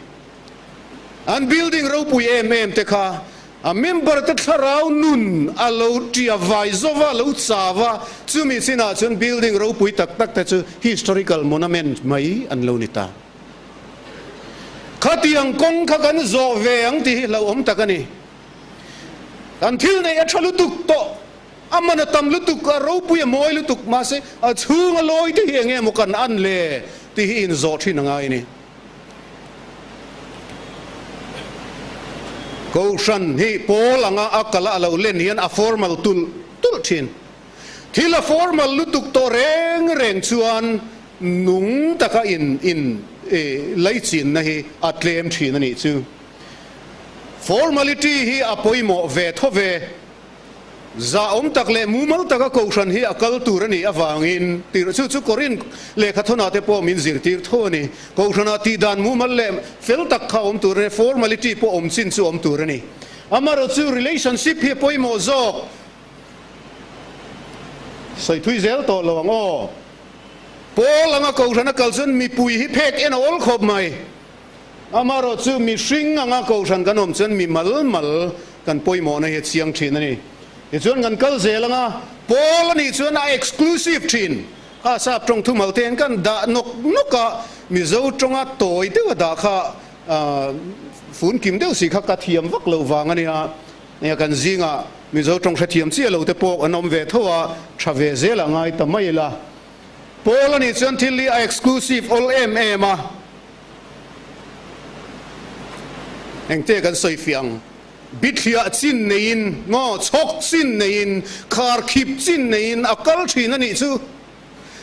An building ropui em em te kha a member te thlarau nun a lo tia vai zova, lo chau a, chumi chinah chuan building ropui tak tak te chu historical monument mai an lo ni ta. Khatiang kawng kha kan zawh ve ang tih hi hlauhawm tak a ni. Kan thil neih a tha lutuk tawh, a man a tam lutuk, a ropui a mawi lutuk, mahse a chhunga lawi te hi enge maw kan an le tih hi inzawh thin a ngai a ni. Kohhran hi pawl anga a kal a lo len hian a formal tulh tulh thin. Thil a formal lutuk tawh reng reng chuan nung taka in in laichinna hi a tlem thin a nih chu. Formality hi a pawimawh ve tho ve. Zahawm tak leh mumal taka Kohhran hi a kal tur a nih avangin tirh chu chu Korinth lehkhathawnah te pawh min zirtir tho a ni. Kohhranah tihdan mumal leh fel tak kha awm tur a ni, formality pawh awm chin chu awm tur a ni. Amaherawhchu relationship hi a pawimawh zawk. Sawi thui zel tawh lo ang aw. Pawl anga kohhran a kal chuan mipui hi phek en a awl khawp mai. Amaherawhchu mihring anga kohhran kan awm chuan mi mal mal kan pawimawhna hi a chiang thin a ni. Tichuan kan kal zel anga pawl a nih chuan a exclusive thin. Kha sap tawng thumal te hian kan dah nawk nawk a, Mizo tawnga tawi deuh a dah kha fun kim deuh si kha ka thiam vak loh vang a nia. Nia kan zingah Mizo tawng hrethiam chiah lo te pawh an awm ve tho a, tha ve zel a ngai ta mai ila. Pawl a nih chuan thil hi a exclusive awl em em a. Engte kan sawi fiah ang? Bithliah chin neiin, ngaw chhawk chin neiin, kharkhip chin neiin a kal thin a nih chu.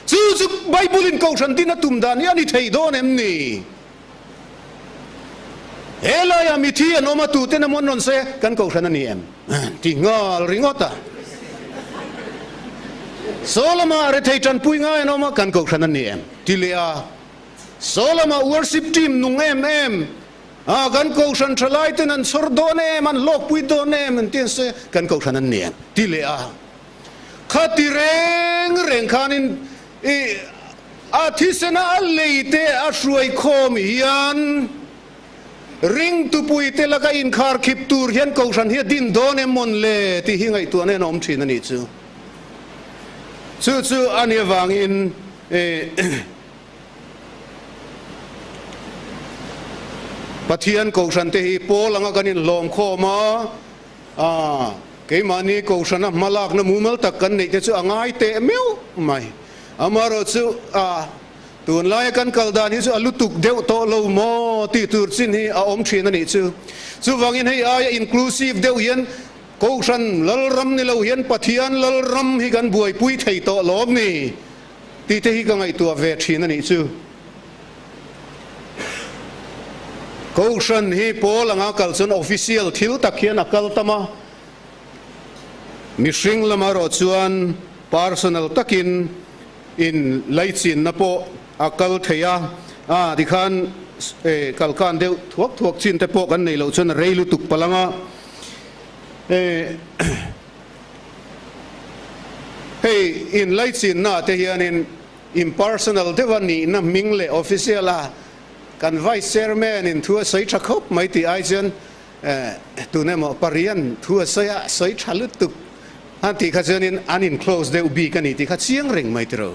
Chu chu Bible-in Kohhran din a tum dan hi a ni thei dawn em ni? He laiah mithi an awm a, tuten emaw an rawn sawi a, kan Kohhran a ni em? Ti nghal ringawt a. Saw lamah rethei tanpui ngai an awm a, kan Kohhran a ni em? Ti leh a. Saw lamah worship team nung em em a, kan Kohhran thalai ten an chhawr dawn em, an hlawkpui dawn em an ti an sawi a, kan Kohhran an ni em? Ti leh a. Kha ti reng reng khanin i a thisena a lei te a hruai khawm hian ringtupui te laka inkhar khip tur hian Kohhran hi a din dawn em mawn le tih hi ngaihtuahna hian a awm thin a nih chu. Chu chu a nih avangin i Pathian Kohhran te hi pawl anga kan inhlawm khawm a, A, keimahni Kohhrana hmalakna mumal tak kan neih te chu a ngai teh meuh mai. Amaherawhchu, a, tunlaia kan kal dan hi chu a lutuk deuh tawh lo maw tih tur chin hi a awm thin a nih chu. Chuvangin hei aia inclusive deuh hian Kohhran Lalram ni lo hian Pathian Lalram hi kan buaipui thei tawh lawm ni tih te hi ka ngaihtuah ve thin a nih chu. Kohhran hi pawl anga kal chuan official thil tak hian a kal tam a, mihring lamah erawh chuan personal takin in laichinna pawh a kal thei a, a tikhan kalkan deuh thuak thuak chin te pawh kan neih loh chuan a rei lutuk palh ang a. Hei in laichinna ah te hianin Impersonal deuha nihna hming leh official a kan Vice Chairman in thu a sawi tha khawp mai tih ai chuan tun emaw parian thu a sawi a sawi tha lutuk a tih kha chuanin an in close deuh bik a ni tih kha chiang reng mai tiro.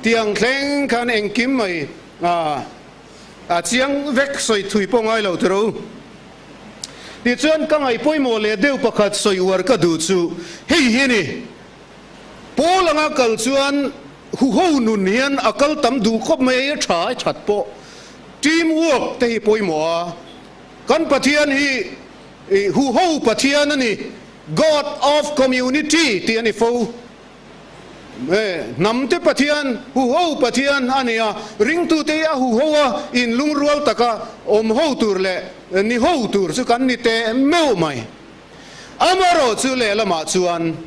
Tiang thleng khan engkim mai a chiang vek sawi thui pawh ngai lo tiro. Tichuan ka ngaih pawimawh leh deuh pakhat sawi uar ka duh chu hei hi a ni. Paul anga kal chuan huho nun hian a kal tam duh khawp mai a tha a that pawh team work te hi pawimawh a, kan Pathian hi huho Pathian a ni, God of community tih a ni fo. Hnam te Pathian, huho Pathian a ni a, ringtute hi a huho a inlungrual taka awm ho tur leh ni ho tur chu kan ni teh meuh mai. Amaherawh chu lehlamah chuan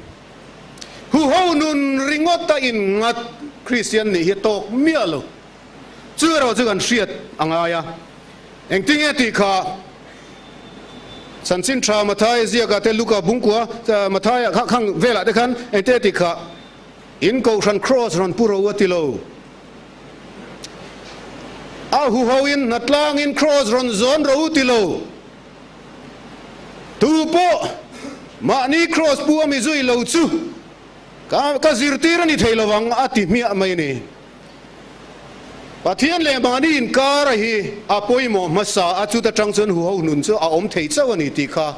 huho nun ringawt a innghat Kristian nih hi a tawk miah lo. Chu erawh chu kan hriat a ngai a. Engtinge tih kha Chanchin tha Mathaia ziakah te Luka bungkua Mathaia kha khang velah te khan engtinge tih kha in kohhran cross rawn pu ro a ti lo. A huho in hnatlangin cross rawn zawn ro ti lo. Tu pawh mahni kraws pu a mi zui lo chu ka ka zirtir a ni thei lo ang a ti hmiah mai a ni. Pathian leh mahni inkara hi a pawimawh hmasa a, chuta tang chuan huho nun chu a awm thei chauh a ni tih kha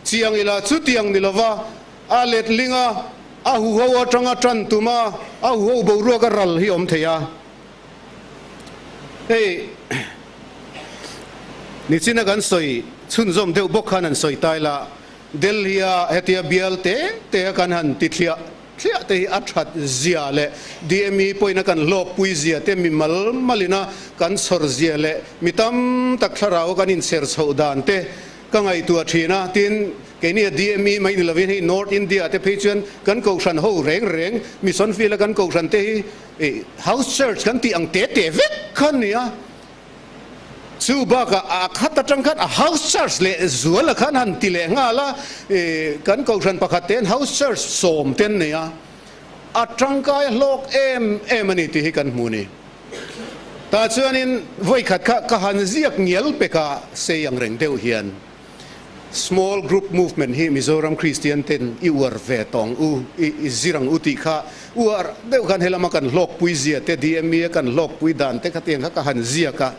chiang ila, chutiang ni lova a letling a, a huho atanga tan tum a, a huho boruak a ral hi awm thei a. Hei nichina kan sawi chhunzawm deuh bawk khan han sawi ta ila, Delhi-a hetia bial te te a kan han ti thliah thliah te hi a that zia leh DME pawhin a kan hlawkpui zia te mi mal malina kan chhawr zia leh mi tam tak thlarau a kan inchher chhoh dan te ka ngaihtuah thin a, tin keini a DME mai ni lovin hei North India te phei chuan kan kohhran ho reng reng mission field a kan kohhran te hi Ih, house church kan tih ang te te vek kha a ni a. Chu bakah a khat atang khan a house church leh zuala khan han ti leh nghal a, kan kohhran pakhat te'n house church sawm te an nei a, a tangkai hlawk em em a ni tih hi kan hmu ni. Tah chuanin vawikhat kha ka han ziak ngial pek a, sei ang reng deuh hian Small Group Movement hi Mizoram Kristian ten i uar ve tawng u, i zir ang u tih kha uar deuh khan helama kan hlawkpui zia te, DME a kan hlawkpui dan te khatiang kha ka han ziak a.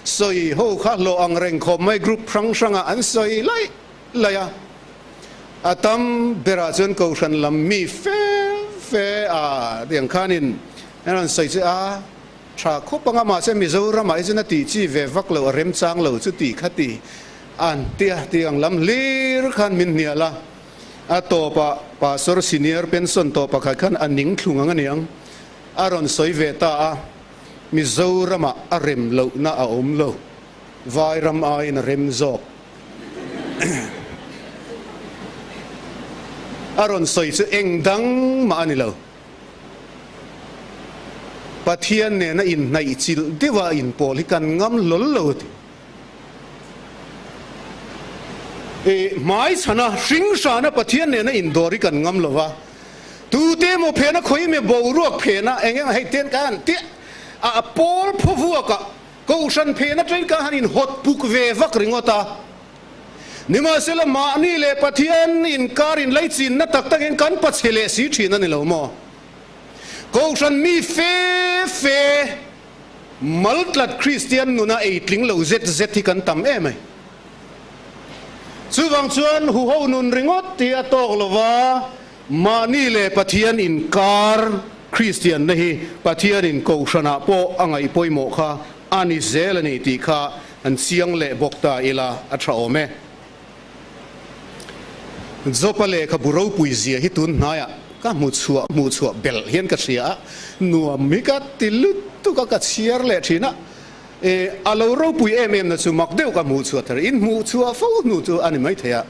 Sawi ho kha hlawh ang reng khawp mai group hrang hrangah an sawi laih laih a. A tam berah chuan Kohhran lam mi fe fe a tiang khanin an rawn sawi che a, Tha khawp anga mahse Mizoramah hi chuan a tih chi ve vak lo, a remchang lo chu tih kha ti an tia tih ang lam hlir khan min hnial a. A tawpah Pastor Senior Pension tawh pakhat khan a ning thlung ang aniang a rawn sawi ve ta a, Mizoramah a rem lohna a awm lo, Vairam aiin a rem zawk. A rawn sawi chu eng dang mah a ni lo. Pathian nena inhnaih chilh deuha inpawl hi kan ngam hlawl lo ti. I hmaichhana hringhrana Pathian nena indawr hi kan ngam lo va, tute emaw phena khawime boruak phena eng eng hei ten ka han tiah a pawl phawvuakah kohhran phena tain ka han inhawt puk ve vak ringawt a. Nimahsela mahni leh Pathian inkar inlaichinna tak takin kan pachhe leh si thin a ni lo maw? Kohhran mi fe fe maltlat Kristian nuna ei tling lo zet zet hi kan tam em ai. Chuvang chuan huho nun ringawt hi a tawk lo va, mahni leh Pathian inkar Kristianna hi Pathianin kohhranah pawh a ngaih pawimawh kha a ni zel a ni tih kha An chiang leh bawk ta ila a tha awm e. Jopa lehkhabu ropui zia hi tun hnaiah ka hmu chhuah hmuh chhuah belh hian ka hria a, nuam hi ka ti lutuk a, ka chhiar leh thin a. E, a lo ropui em em na chu mak deuh ka hmuh chhuah thar, in hmuh chhuah fo hnu chu a ni maithei a.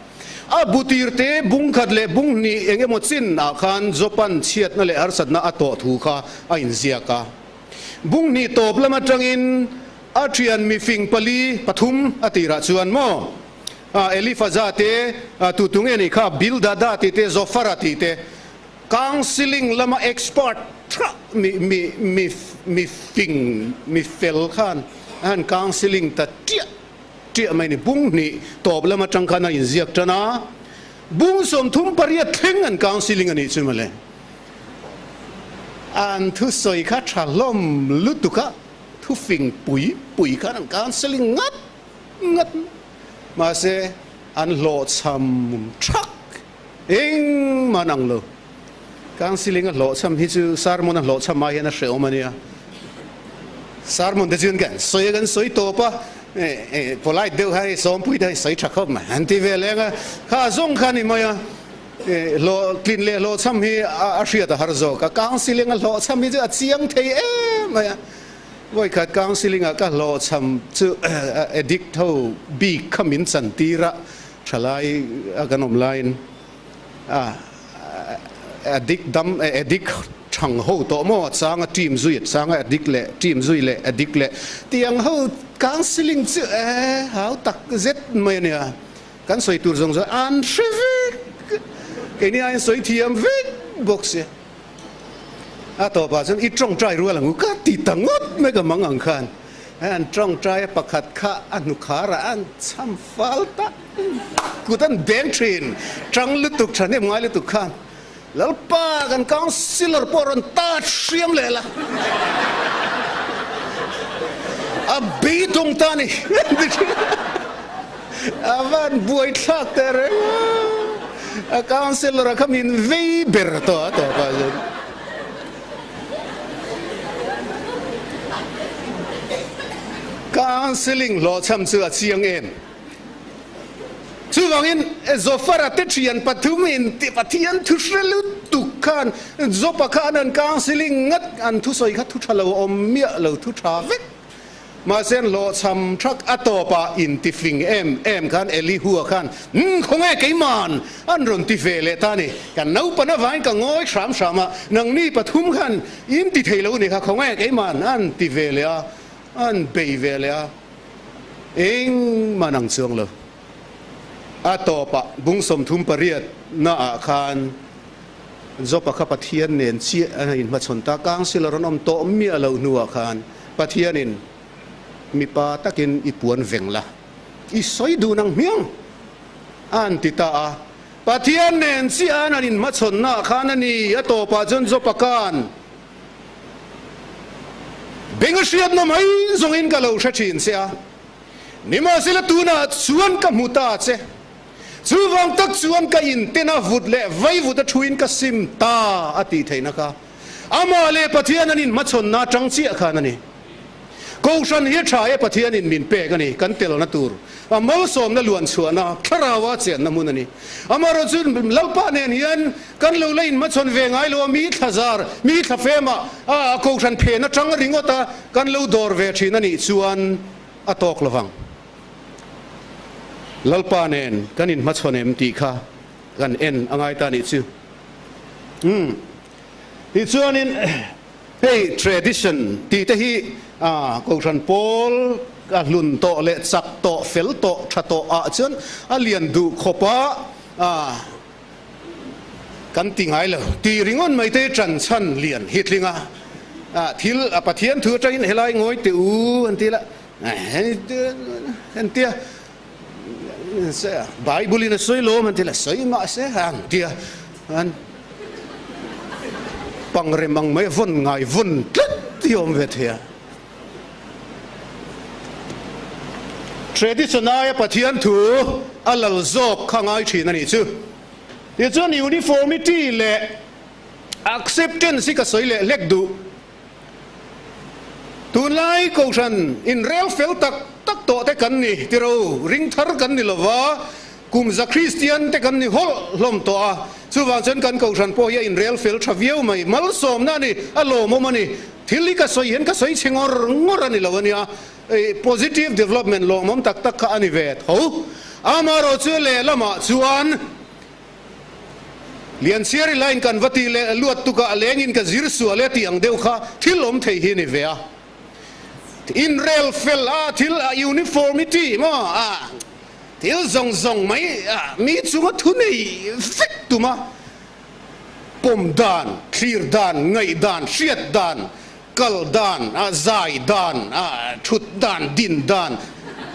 A bu tir te bung khat leh bung hnih eng emaw chin ah khan Jopan chhiatna leh harsatna a tawh thu kha a inziak a. Bung hnih tawp lam atangin a thian mifing pali pathum a tirah chuan maw Elifaza te, tutu nge nih kha, Bildada tih te, Zofara tih te, counselling lama expert tha mi mi mi mifing mi fel khan a han counselling ta tiah tiah mai ni. Bung hnih tawp lam atang khan a inziak tan a, bung 38 thleng an counselling a nih chu mawle. An thusawi kha tha hlawm lutuk a, thufing pui pui khan an counselling ngat ngat mahse an hlawhchham thak engmah an ang lo. Counselling a hlawhchham hi chu sermon a hlawhchham ai hian a hrehawm a nia. Sermon te chuan kan sawi a kan sawi tawp a, polite deuh khan hei sawmpui te sawi tha khawp mai an ti ve leng a, kha zawng kha a ni mai a. Hlawhtlin leh hlawhchham hi a hriat a har zawk a, counselling a hlawhchham hi chu a chiang thei em mai a. Vawikhat counselling ah ka hlawhchham chu addict ho bik kha min chan tir a, thalai a kan awm laiin a addict dam addict thang ho tawh maw a chang a team zui a chang a addict leh team zui leh addict leh tiang ho counselling chu e hau tak zet mai a nia. Kan sawi tur zawng zawng an hre vek, keini aiin sawi thiam vek bawk si. A tawpah chuan i tawngtai rual ang u ka ti ta ngawt mai ka mang ang khan. An tawngtai a pakhat kha a hnukharah an cham fal ta kut an beng thin, tang lutuk thahnem ngai lutuk khan Lalpa kan councillor pawh rawn tat hriam leh la a beidawng ta ni a van buai thlak teh reng a a councillor a kha min vei ber tawh a tawp ah chuan counselling hlawhchham chu a chiang em. Chuvangin Zofara te thian pathumin Pathian thu hre lutuk khan Jopa khan an counselling ngat an thusawi kha thu tha lo a awm miah lo thu tha vek. Mahse an hlawhchham thak a tawpah intifing em em khan Elihua khan Umm khawnge keiman an rawn ti ve leh ta a ni. Kan naupang avangin ka ngawi hram hram a, nangni pathum khan in ti thei lo ni kha khawnge keiman an ti ve leh a, an bei ve leh a. Engmah nang chuang lo. A tawpah bung 38 naah khan Job-a kha Pathian nen chiah a inhmachhawn ta. Councillor an awm tawh miah loh hnuah khan Pathianin mipa takin i puan veng la, i sawi dun ang hmiang a han ti ta a. Pathian nen chiah an han inhmachhawnnaah khan a ni. A tawpah chuan Job-a khan beng a hriatna mai zawngin ka lo hre thin che a. Nimahsela tunah chuan ka hmu ta che. Chuvang tak chuan ka intena vut leh vaivut a thuin ka sim ta a tih theihna kha Amah leh Pathian an inhmachhawnna atang chiah khan a ni. Kohhran hi a tha e Pathianin min pek a ni, kan telna tur a malsawmna luan chhuahna thlaraua chenna hmun a ni. Amaherawhchu Lalpa nen hian kan lo la inhmachhawn ve ngai lo a, mi thlazar, mi thlafema a kohhran phen atang ringawt a kan lo dawr ve thin a nih chuan a tawk lovang. Lalpa nen kan inhmachhawn em tih kha kan en a ngai ta nih chu. Umm. Tichuanin hei tradition tih te hi Kohhran pawl a hlun tawh leh chak tawh, fel tawh, tha tawh ah chuan a lian duh khawp a kan ti ngai lo. Tih ringawt mai te ṭan chhan lian hi tling a, thil a Pathian thu atangin helai ngawi teh u an ti la. Entia Bible in a sawi lawm an ti la sawi mah se ang tia an pangrem ang mai vawn ngai vawn tlat hi awm ve thei a. Tradition aia Pathian thu a lal zawk kha ngai thin a nih chu. Tichuan uniformity leh acceptance hi ka sawi leh hlek duh. Tunlai Kohhran inrel fel tak tak tawh te kan ni tiro, ring thar kan ni lova, kum za Kristian te kan ni hawlh hlawm tawh a, chuvang chuan kan Kohhran pawh hi a inrel fel tha viau mai, malsawmna a ni, a lawmawm a ni, thil hi ka sawi hian ka sawi chhe ngawr ngawr a ni lo a nia, positive development lawmawm tak tak kha a ni ve tho. Amaherawhchu lehlamah chuan. Lianchhiari line kan va tih leh luat tukah a lengin ka zir sual e tih ang deuh kha thil awm thei hi a ni ve a. Inrel fel a thil a uniformity maw a thil zawng zawng mai a mi chunga thu nei vek tuma pawm dan, thlir dan, ngaih dan, hriat dan, kal dan, a zai dan, a thut dan, din dan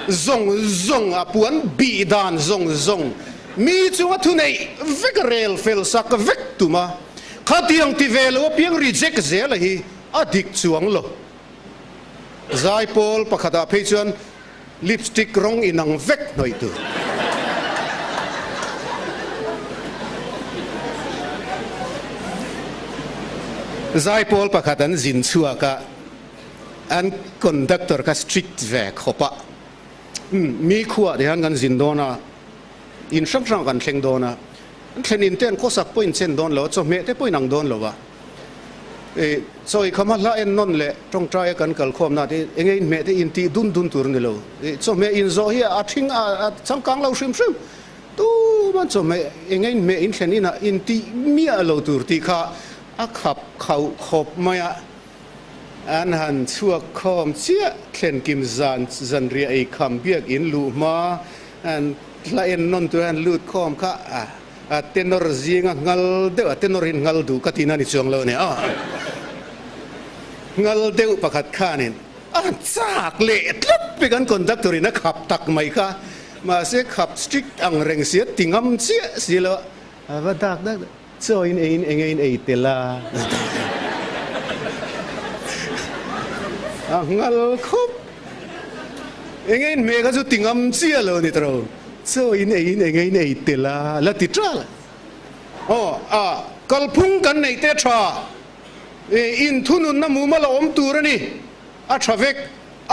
zawng zawng, a puan bih dan zawng zawng mi chunga thuneih vek a rel fel sak vek tum a, khatiang ti ve lo apiang reject zela hi a dik chuang lo. Zai pawl pakhatah phei chuan lipstick rawng inang vek hnawih tur. Zaipawl pakhat an zin chhuak a, an conductor kha strict ve khawp a, mi khuah te hian kan zin dawn a, in hrang hrang kan thleng dawn a, an thlen in te an khawsak pawh in chen dawn lo a, chawhmeh te pawh in ang dawn lo a. Chawi khama hla en nawn leh tawngtaia kan kal khawmna te enge inhmeh te intih dun dun tur a ni lo. Chawhmeh inzawh hi a thing a changkang lo hrim hrim. Tuman chawhmeh enge inhmeh inthlen inah intih miah lo tur tih kha a khap khauh khawp mai a. An han chhuak khawm chiah thlenkim zan zanriah ei kham biak in luh hma an hla en nawn tur an lut khawm kha a. A tenor zinga ngal deuh, a tenor in ngal duh ka tihna a ni chuang lo a ni a. Ngal deuh pakhat khanin a chak leh tlat pek an conductor in a khap tak mai kha. Mahse khap strict ang reng si a ti ngam chiah si lo a, a va dak dak dak, chaw in eiin enge in ei tel a, a ngal khawp. Enge in hmeh kha chu ti ngam chiah lo a ni tawh. Chaw in ei in eng in ei tel a la ti tral a. Aw a kalphung kan neih te tha i inthununna mumal a awm tur a ni. A tha vek.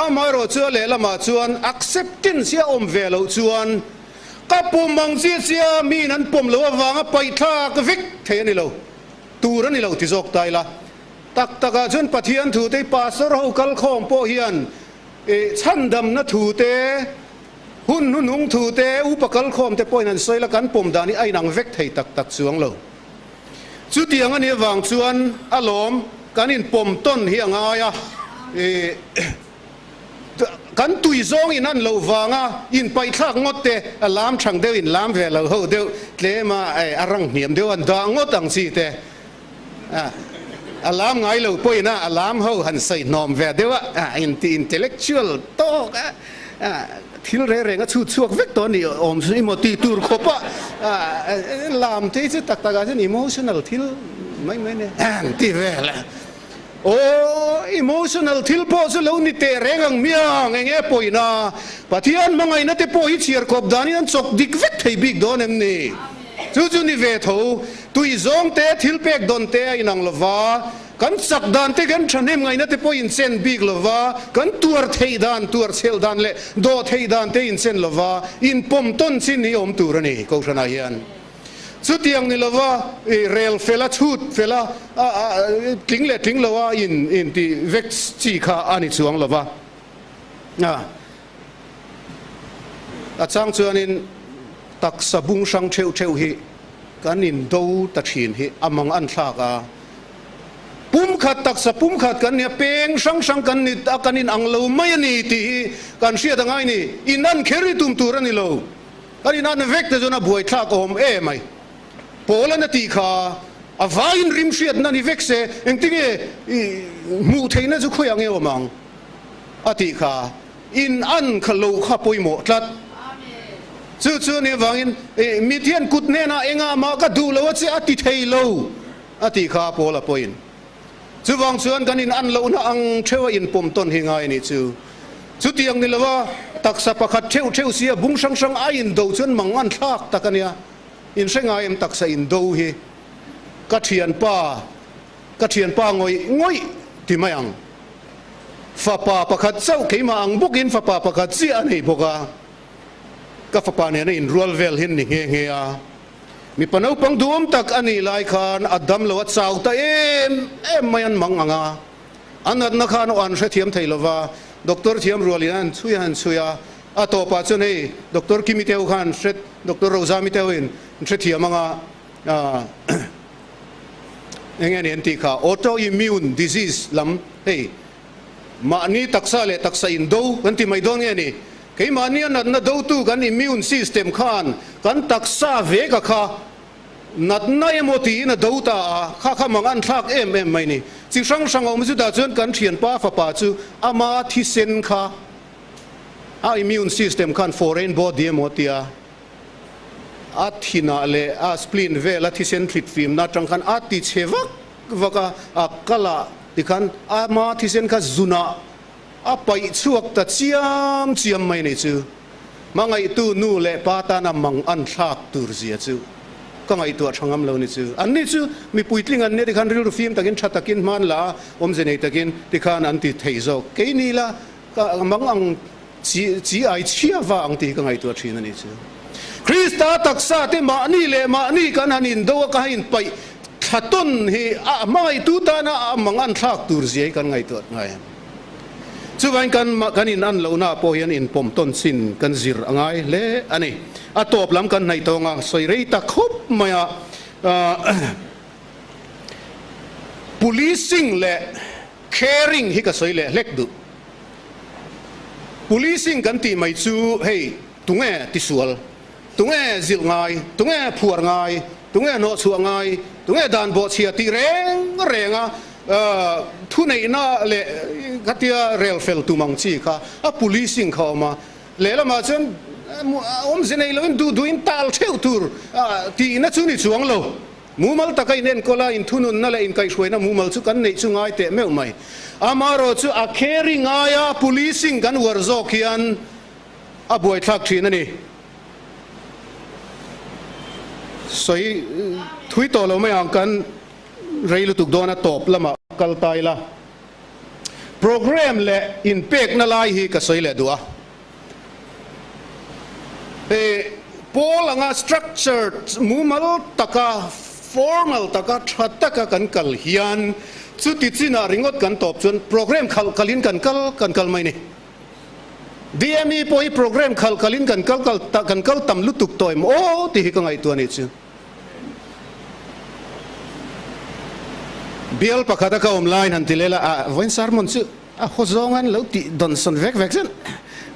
Amaherawh chu a lehlamah chuan acceptance hi a awm ve loh chuan ka pawm ang chiah chiah miin an pawm loh avanga paihthlak vek thei a ni lo. Tur a ni lo ti zawk ta ila. Tak takah chuan Pathian thu te pastor ho kalkhawm pawh hian i chhandamna thu te Hun hnuhnung thu te, upa kalkhawm te pawhin an sawi la, kan pawm dan hi a inang vek thei tak tak chuang lo. Chutiang a nih avang chuan a lawm kan inpawm tawn hi a ngai a, Kan tui zawng in an loh vanga in paihthlak ngawt te, a lam thang deuh in lam ve lo ho deuh tlem a, a rang hniam deuh an dah ngawt ang chi te. A lam ngai lo pawhin a, a lam ho han sawi hnawm ve deuh a, in ti intellectual tawk a, thil reng reng a chhut chhuak vek tawh a nih awm chu emaw tih tur khawp a, lam te hi chu tak takah chuan emotional thil mai mai a nia, an ti vel a. Aw, emotional thil pawh chu lo ni teh reng ang miang, eng nge pawina? Pathian hmangaihna te pawh hi chhiar kawp danin an chawk dik vek thei bik dawn em ni? Chu chu ni ve tho, tui zawng te, thil pek dawn te a inang lo va, kan chak dan te, kan thahnem ngaihna te pawh inchen bik lo va, kan tuar theih dan, tuar chhelh dan leh dawh theih dan te inchen lo va, inpawm tawn chin hi awm tur a ni Kohhranah hian. Chutiang ni lova i rel fel a, chhut fel a, tling leh tling lo a in in tih vek chi kha a ni chuang lova. A chang chuanin taksa bung hrang theuh theuh hi kan in do ta thin hi a mang an thlak a. Pumkhat taksa pumkhat kan nia, peng hrang hrang kan ni a, kan in ang lo mai a ni tih hi kan hriat a ngai ni. In an kher i tum tur a ni lo. Kan in an vek te chuan a buaithlak awm em mai. Paul-an a tih kha a vaiin rim hriatna ni vek se, engtinge i hmuh theihna chu khawiah nge awm ang? a tih kha in an kha lo kha pawimawh tlat. Chu chu nih avangin mit hian kut hnenah engah mah ka duh lo a che a ti thei lo a tih kha Paul-a pawhin. Chuvang chuan kan in an lohna ang theuh a inpawm tawn hi ngai a nih chu. Chutiang ni lova taksa pakhat theuh theuh sia bung hrang hrang a indo chuan mang an thlak tak a nia. In hre ngai em taksa indo hi? Ka thianpa, ka thianpa ngawih ngawih ti mai ang. Fapa pakhat chauh keimah ang bawkin fapa pakhat chiah a nei bawk a. Ka fapa nena inrual vel hi an ni nghe nghe a. Mipa naupang duhawm tak a nih lai khan a dam lo a chau ta em em mai an mang ang a, a natna khan aw an hrethiam thei lo va, doctor thiam rualin an chhui a han chhui a, a tawpah chuan hei doctor Kimi te ho khan an hre, doctor Rozami te hoin an hrethiam ang a, eng nge ni an tih kha autoimmune disease lam hei Mahni taksa leh taksa in do kan ti mai dawn nge ni? Keimahni a natna dotu kan immune system khan kan taksa veka kha natna emaw tiin a do ta a, kha kha mang an thlak em em mai ni. Chi hrang hrang a awm chutah chuan kan thianpa fapa chu ama thisen kha a immune system khan foreign body emaw tia a thinah leh a spleen vela thisen thlit fimna atang khan a ti chhe vak vak a, a kalah tikhan ama thisen kha zunah a paih chhuak ta chiam chiam mai ni chu. Hmangaihtu nu leh pa tana mang an thlak tur zia chu ka ngaihtuah tha ngam lo ni chu. Anni chu mi puitling an nia tikhan rilru fim takin tha takin hman la a, awmze nei takin tikhan an ti thei zawk. Keini la ka mang ang Chi chi ai chhia va ang tih ka ngaihtuah thin a nih chu. Krista taksa te mahni leh mahni kan han indo a ka han inpaih thla tawn hi a hmangaihtu tana a mang an thlak tur zia hi kan ngaihtuah ngai a. Chuvain kan kan in an lohna pawh hian inpawm tawn chin kan zir a ngai hle a ni. A tawp lam kan hnaih tawng a, sawi rei ta khawp mai a. Policing leh caring hi ka sawi leh hlek duh. Policing kan tih mai chu hei tunge tisual, tunge zilh ngai, tunge phuar ngai, tunge hnawhchhuah ngai, tunge dan bawhchhia tih reng reng a thuneihna leh khatia rel fel tum ang chi kha a policing kha a awm a. Lehlamah chuan awmze nei loin duh duhin tal theuh tur tihna chu ni chuang lo. Mumal taka in enkawl a, inthununna leh inkaihhruaina mumal chu kan neih chu ngai teh meuh mai. Amaherawh chu a carry ngaia policing kan uar zawk hian a buaithlak thin a ni. Sawi thui tawh lo mai ang, kan rei lutuk dawn a tawp lamah kal ta ila. Programme leh inpekna lai hi ka sawi leh duh a. He pawl anga structured mumal taka, formal taka, tha taka kan kal hian chuti chinah ringawt kan tawp chuan programme khalh kalin kan kal kan kal mai ni. DME pawh hi programme khalh kalin kan kal kal kan kal tam lutuk tawh em aw tih hi ka ngaihtuah anih chu. Bial pakhata ka awm laiin han ti leh la, a vawiin sermon chu a haw zawng an lo tih dawn sawn vek vek zen.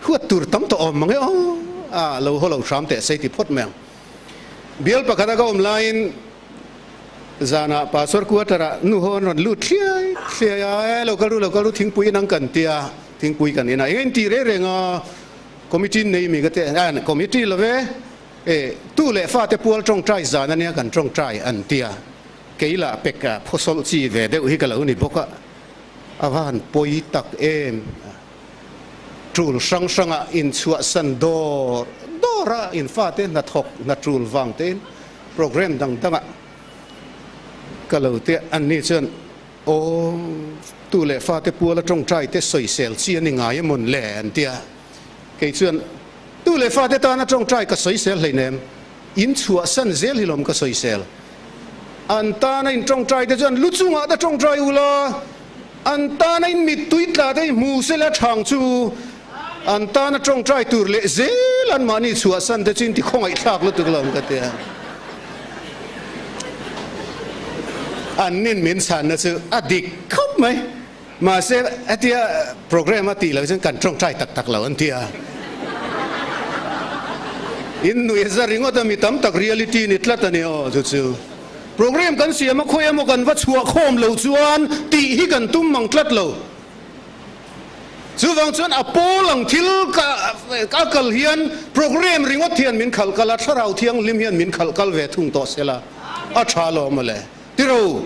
Huat tur tam tawh awm mang e aw, a lo haw lo hram teh sei ti phawt mai ang. Bial pakhata ka awm laiin zanah Pastor quarter ah nu ho an rawn lut thliai thliai a, e lo kal ru lo kal ru thingpui in ang kan tia, thingpui kan in a, eng a inti reng reng a, committee nei mi ka ti a, committee lo ve, e tu leh fate pual tawngtai zan ania kan tawngtai an tia, kei lah pek a phawsawlh chi ve deuh hi ka lo ni bawk a, a va han pawi tak em. Tul hrang hrangah inchhuahsan dawr dawr a, in fate hnathawk hna tul vang tein program dang dangah ka lo tia anni chuan aw tu leh fate puala tawngtai te sawisel chi a ni ngai emawn le an tia. Kei chuan tu leh fate tana tawngtai ka sawisel hleinem, inchhuahsan zel hi lawm ka sawisel. An tana in tawngtai te chuan lu chungah te tawngtai u la, an tana in mittui tla te hi hmu se la thang chu an tana tawngtai tur leh zel an mahni chhuahsan te chu in ti khawngaih thlak lutuk lo ang ka ti a. An nin min chhanna chu a dik khawp mai. Mahse hetia program a tih loh chuan kan tawngtai tak tak lo an ti a. In nuih za ringawt a mi tam tak reality ni tlat a ni aw chu chu. Program kan siam a khawi emaw kan va chhuah khawm lo chuan tih hi kan tum mang tlat lo. Chuvang chuan a pawl ang thil ka a kal hian program ringawt hian min khalh kal a, thlarau thianghlim hian min khalh kal ve thung tawh sela a tha lo mawle. Tiro.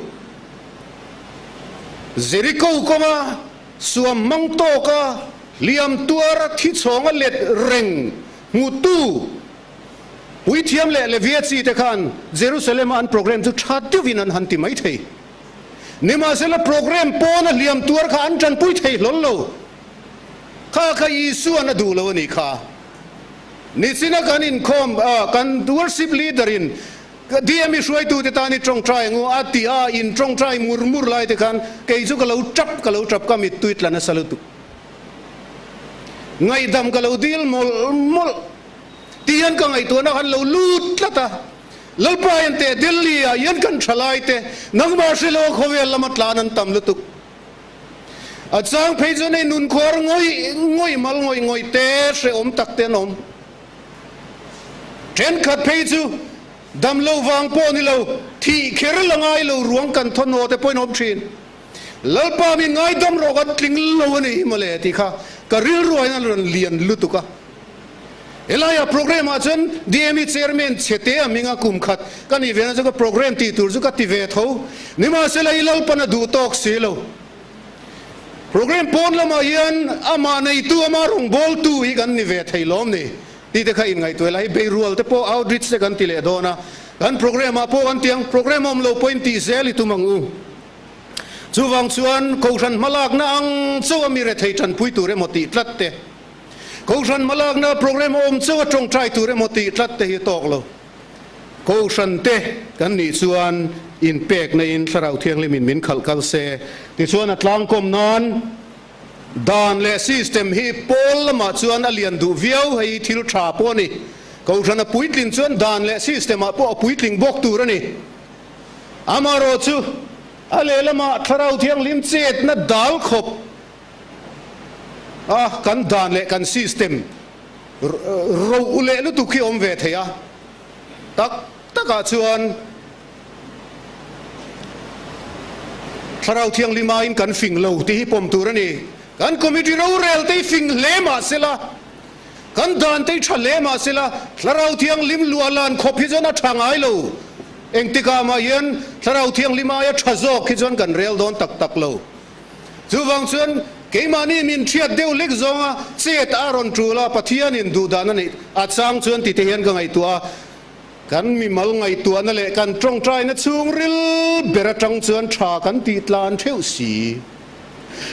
Jeriko kawnga suam hmang tawka hliam tuara thi chhawnga let reng hmutu puithiam leh Levia chi te khan Jerusalem-a an program chu tha deuhin an han ti mai thei. Nimahsela program pawna hliam tuar kha an tanpui thei hlawl lo. Kha kha Isua'n a duh lo a nih kha. Nichina kan inkhawm, kan worship leader-in Ka DM i hruaitute tan i tawngtai ang u a ti a, in tawngtai mur mur lai te khan kei chu ka lo tap ka lo tap ka mittui tla nasa lutuk. Ngaihdam ka lo dil mawlh mawlh ti hian ka ngaihtuahna khan lo lut tlat a, Lalpa hian teh Delhi ah hian kan tha lai te nangmah hrilo a khawvel lama tlan an tam lutuk. A chang phei chuan hei nunkhuar ngawih ngawih mal ngawih ngawih te hrehawm tak te an awm. Thenkhat phei chu dam lo vang pawh ni lo, thih kher la ngai lo ruang kan thawnhaw te pawhin awm thin. Lalpa mi ngaidam rawh kan tling lo a ni hi mawle tih kha ka rilruain a rawn lian lutuk a. Helaiah program ah chuan DME chairman chhe te a hminga kum khat ka nih ve na chu ka program tih tur chu ka ti ve tho. Nimahsela i Lalpan a duh tawk si lo. Program pawn lamah hian amah neitu, amah rawngbawltu hi kan ni ve thei lawm ni tih te kha inngaihtuah ila, hei beirual te pawh outreach te kan ti leh dawn a, kan program ah pawh kan ti ang, program awm lo pawhin tih zel i tum ang u. Chuvang chuan Kohhran hmalakna ang chauh a mi rethei tanpui tur emaw tih tlat te, Kohhran hmalakna program awm chauh a tawngtai tur emaw tih tlat te hi a tawk lo. Kohhran te kan nih chuan inpekna in Thlarau Thianghlim in min khalh kal se. Tichuan a tlangkawm nan dan leh system hi pawl lamah chuan a lian duh viau, hei hi thil tha pawh a ni. Kohhran a puitlin chuan dan leh system ah pawh a puitling bawk tur a ni. Amaherawhchu a lehlamah Thlarau Thianghlim chetna dal khawp a kan dan leh kan system Ro u leh lutuk hi awm ve thei a, tak takah chuan Thlarau Thianghlim aiin kan fing lo tih hi pawm tur a ni. Kan committee rorel te hi fing hle mah sela, kan dan te hi tha hle mah sela, Thlarau Thianghlim luah lan khawp hi chuan a tha ngai lo. Engtikah mah hian Thlarau Thianghlim aia tha zawk hi chuan kan rel dawn tak tak lo. Chuvang chuan keimahni min hriat deuh lek zawnga chet a rawn tul a, Pathianin duhdan a neih a chang chuan tite hian ka ngaihtuah a, kan mimal ngaihtuahna leh kan tawngtaina chhungril ber atang chuan tha kan tih tlan theuh si.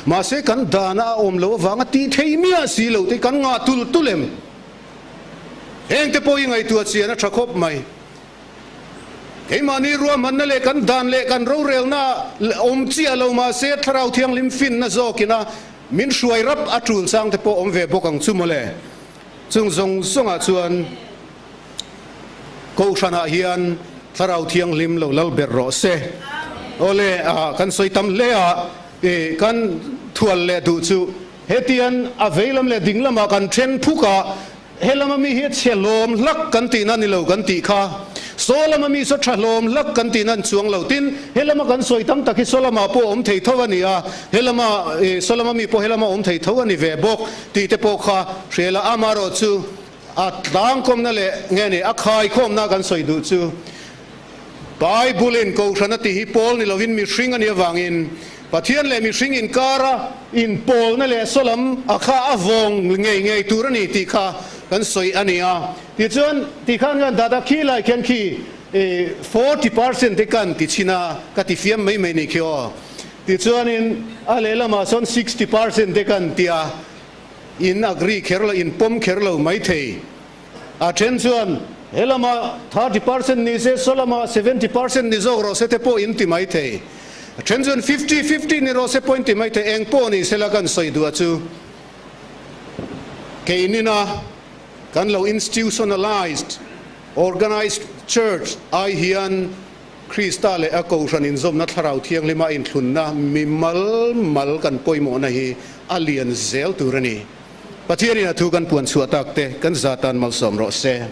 Mahse kan dana a awm loh avanga tih thei miah si lo te kan ngah tul tul em? Hengte pawh i ngaihtuah chian a tha khawp mai. Keimahni ruahmanna leh kan dan leh kan rorelna awm chiah lo mahse Thlarau Thianghlim finna zawkina min hruai rap a tul chang te pawh awm ve bawk ang chu mawle. Chung zawng zawngah chuan Kohhranah hian Thlarau Thianghlim lo lal ber rawh se. Awle, kan sawi tam hle a, kan thual leh duh chu. Hetian a veilam leh dinglamah kan then phuk a, Helama mi hi a chhe hlawm hlak kan tihna ni lo kan tih kha. Saw lama mi saw tha hlawm hlak kan tihna an chuang lo. Tin, helama kan sawi tam tak hi saw lamah pawh a awm thei tho a ni a, helama saw lama mi pawh helama awm thei tho a ni ve bawk tih te pawh kha hria la. Amaherawhchu a tlangkawmna leh nge ni a khaikhawmna kan sawi duh chu Bible-in Kohhran a tih hi pawl ni lovin mihring a nih avangin Pathian leh mihring inkara inpawlna leh sawlam a kha a vawng ngei ngei tur a ni tih kha kan sawi a ni a. Tichuan, ti khan kan data khi lai khian khi 40% te kan ti chhin a, ka ti fiam mai mai nih khi aw. Tichuanin a lehlamah sawn 60% te kan ti a, in agree kher lo, in pawm kher lo maithei. A then chuan he lamah 30% ni se, saw lamah 70% ni zawk rawh se te pawh in ti mai thei. A then chuan 50, 50 ni rawh se pawh in ti mai thei. Eng pawh ni sela kan sawi duh a chu keinina kan lo institutionalized, organized church ai hian Krista leh a Kohhran inzawmna Thlarau Thianghlima inthlunna mimal mal kan pawimawhna hi a lian zel tur a ni. Pathianin a thu kan puan chhuah tak te kan za tan malsawm rawh se.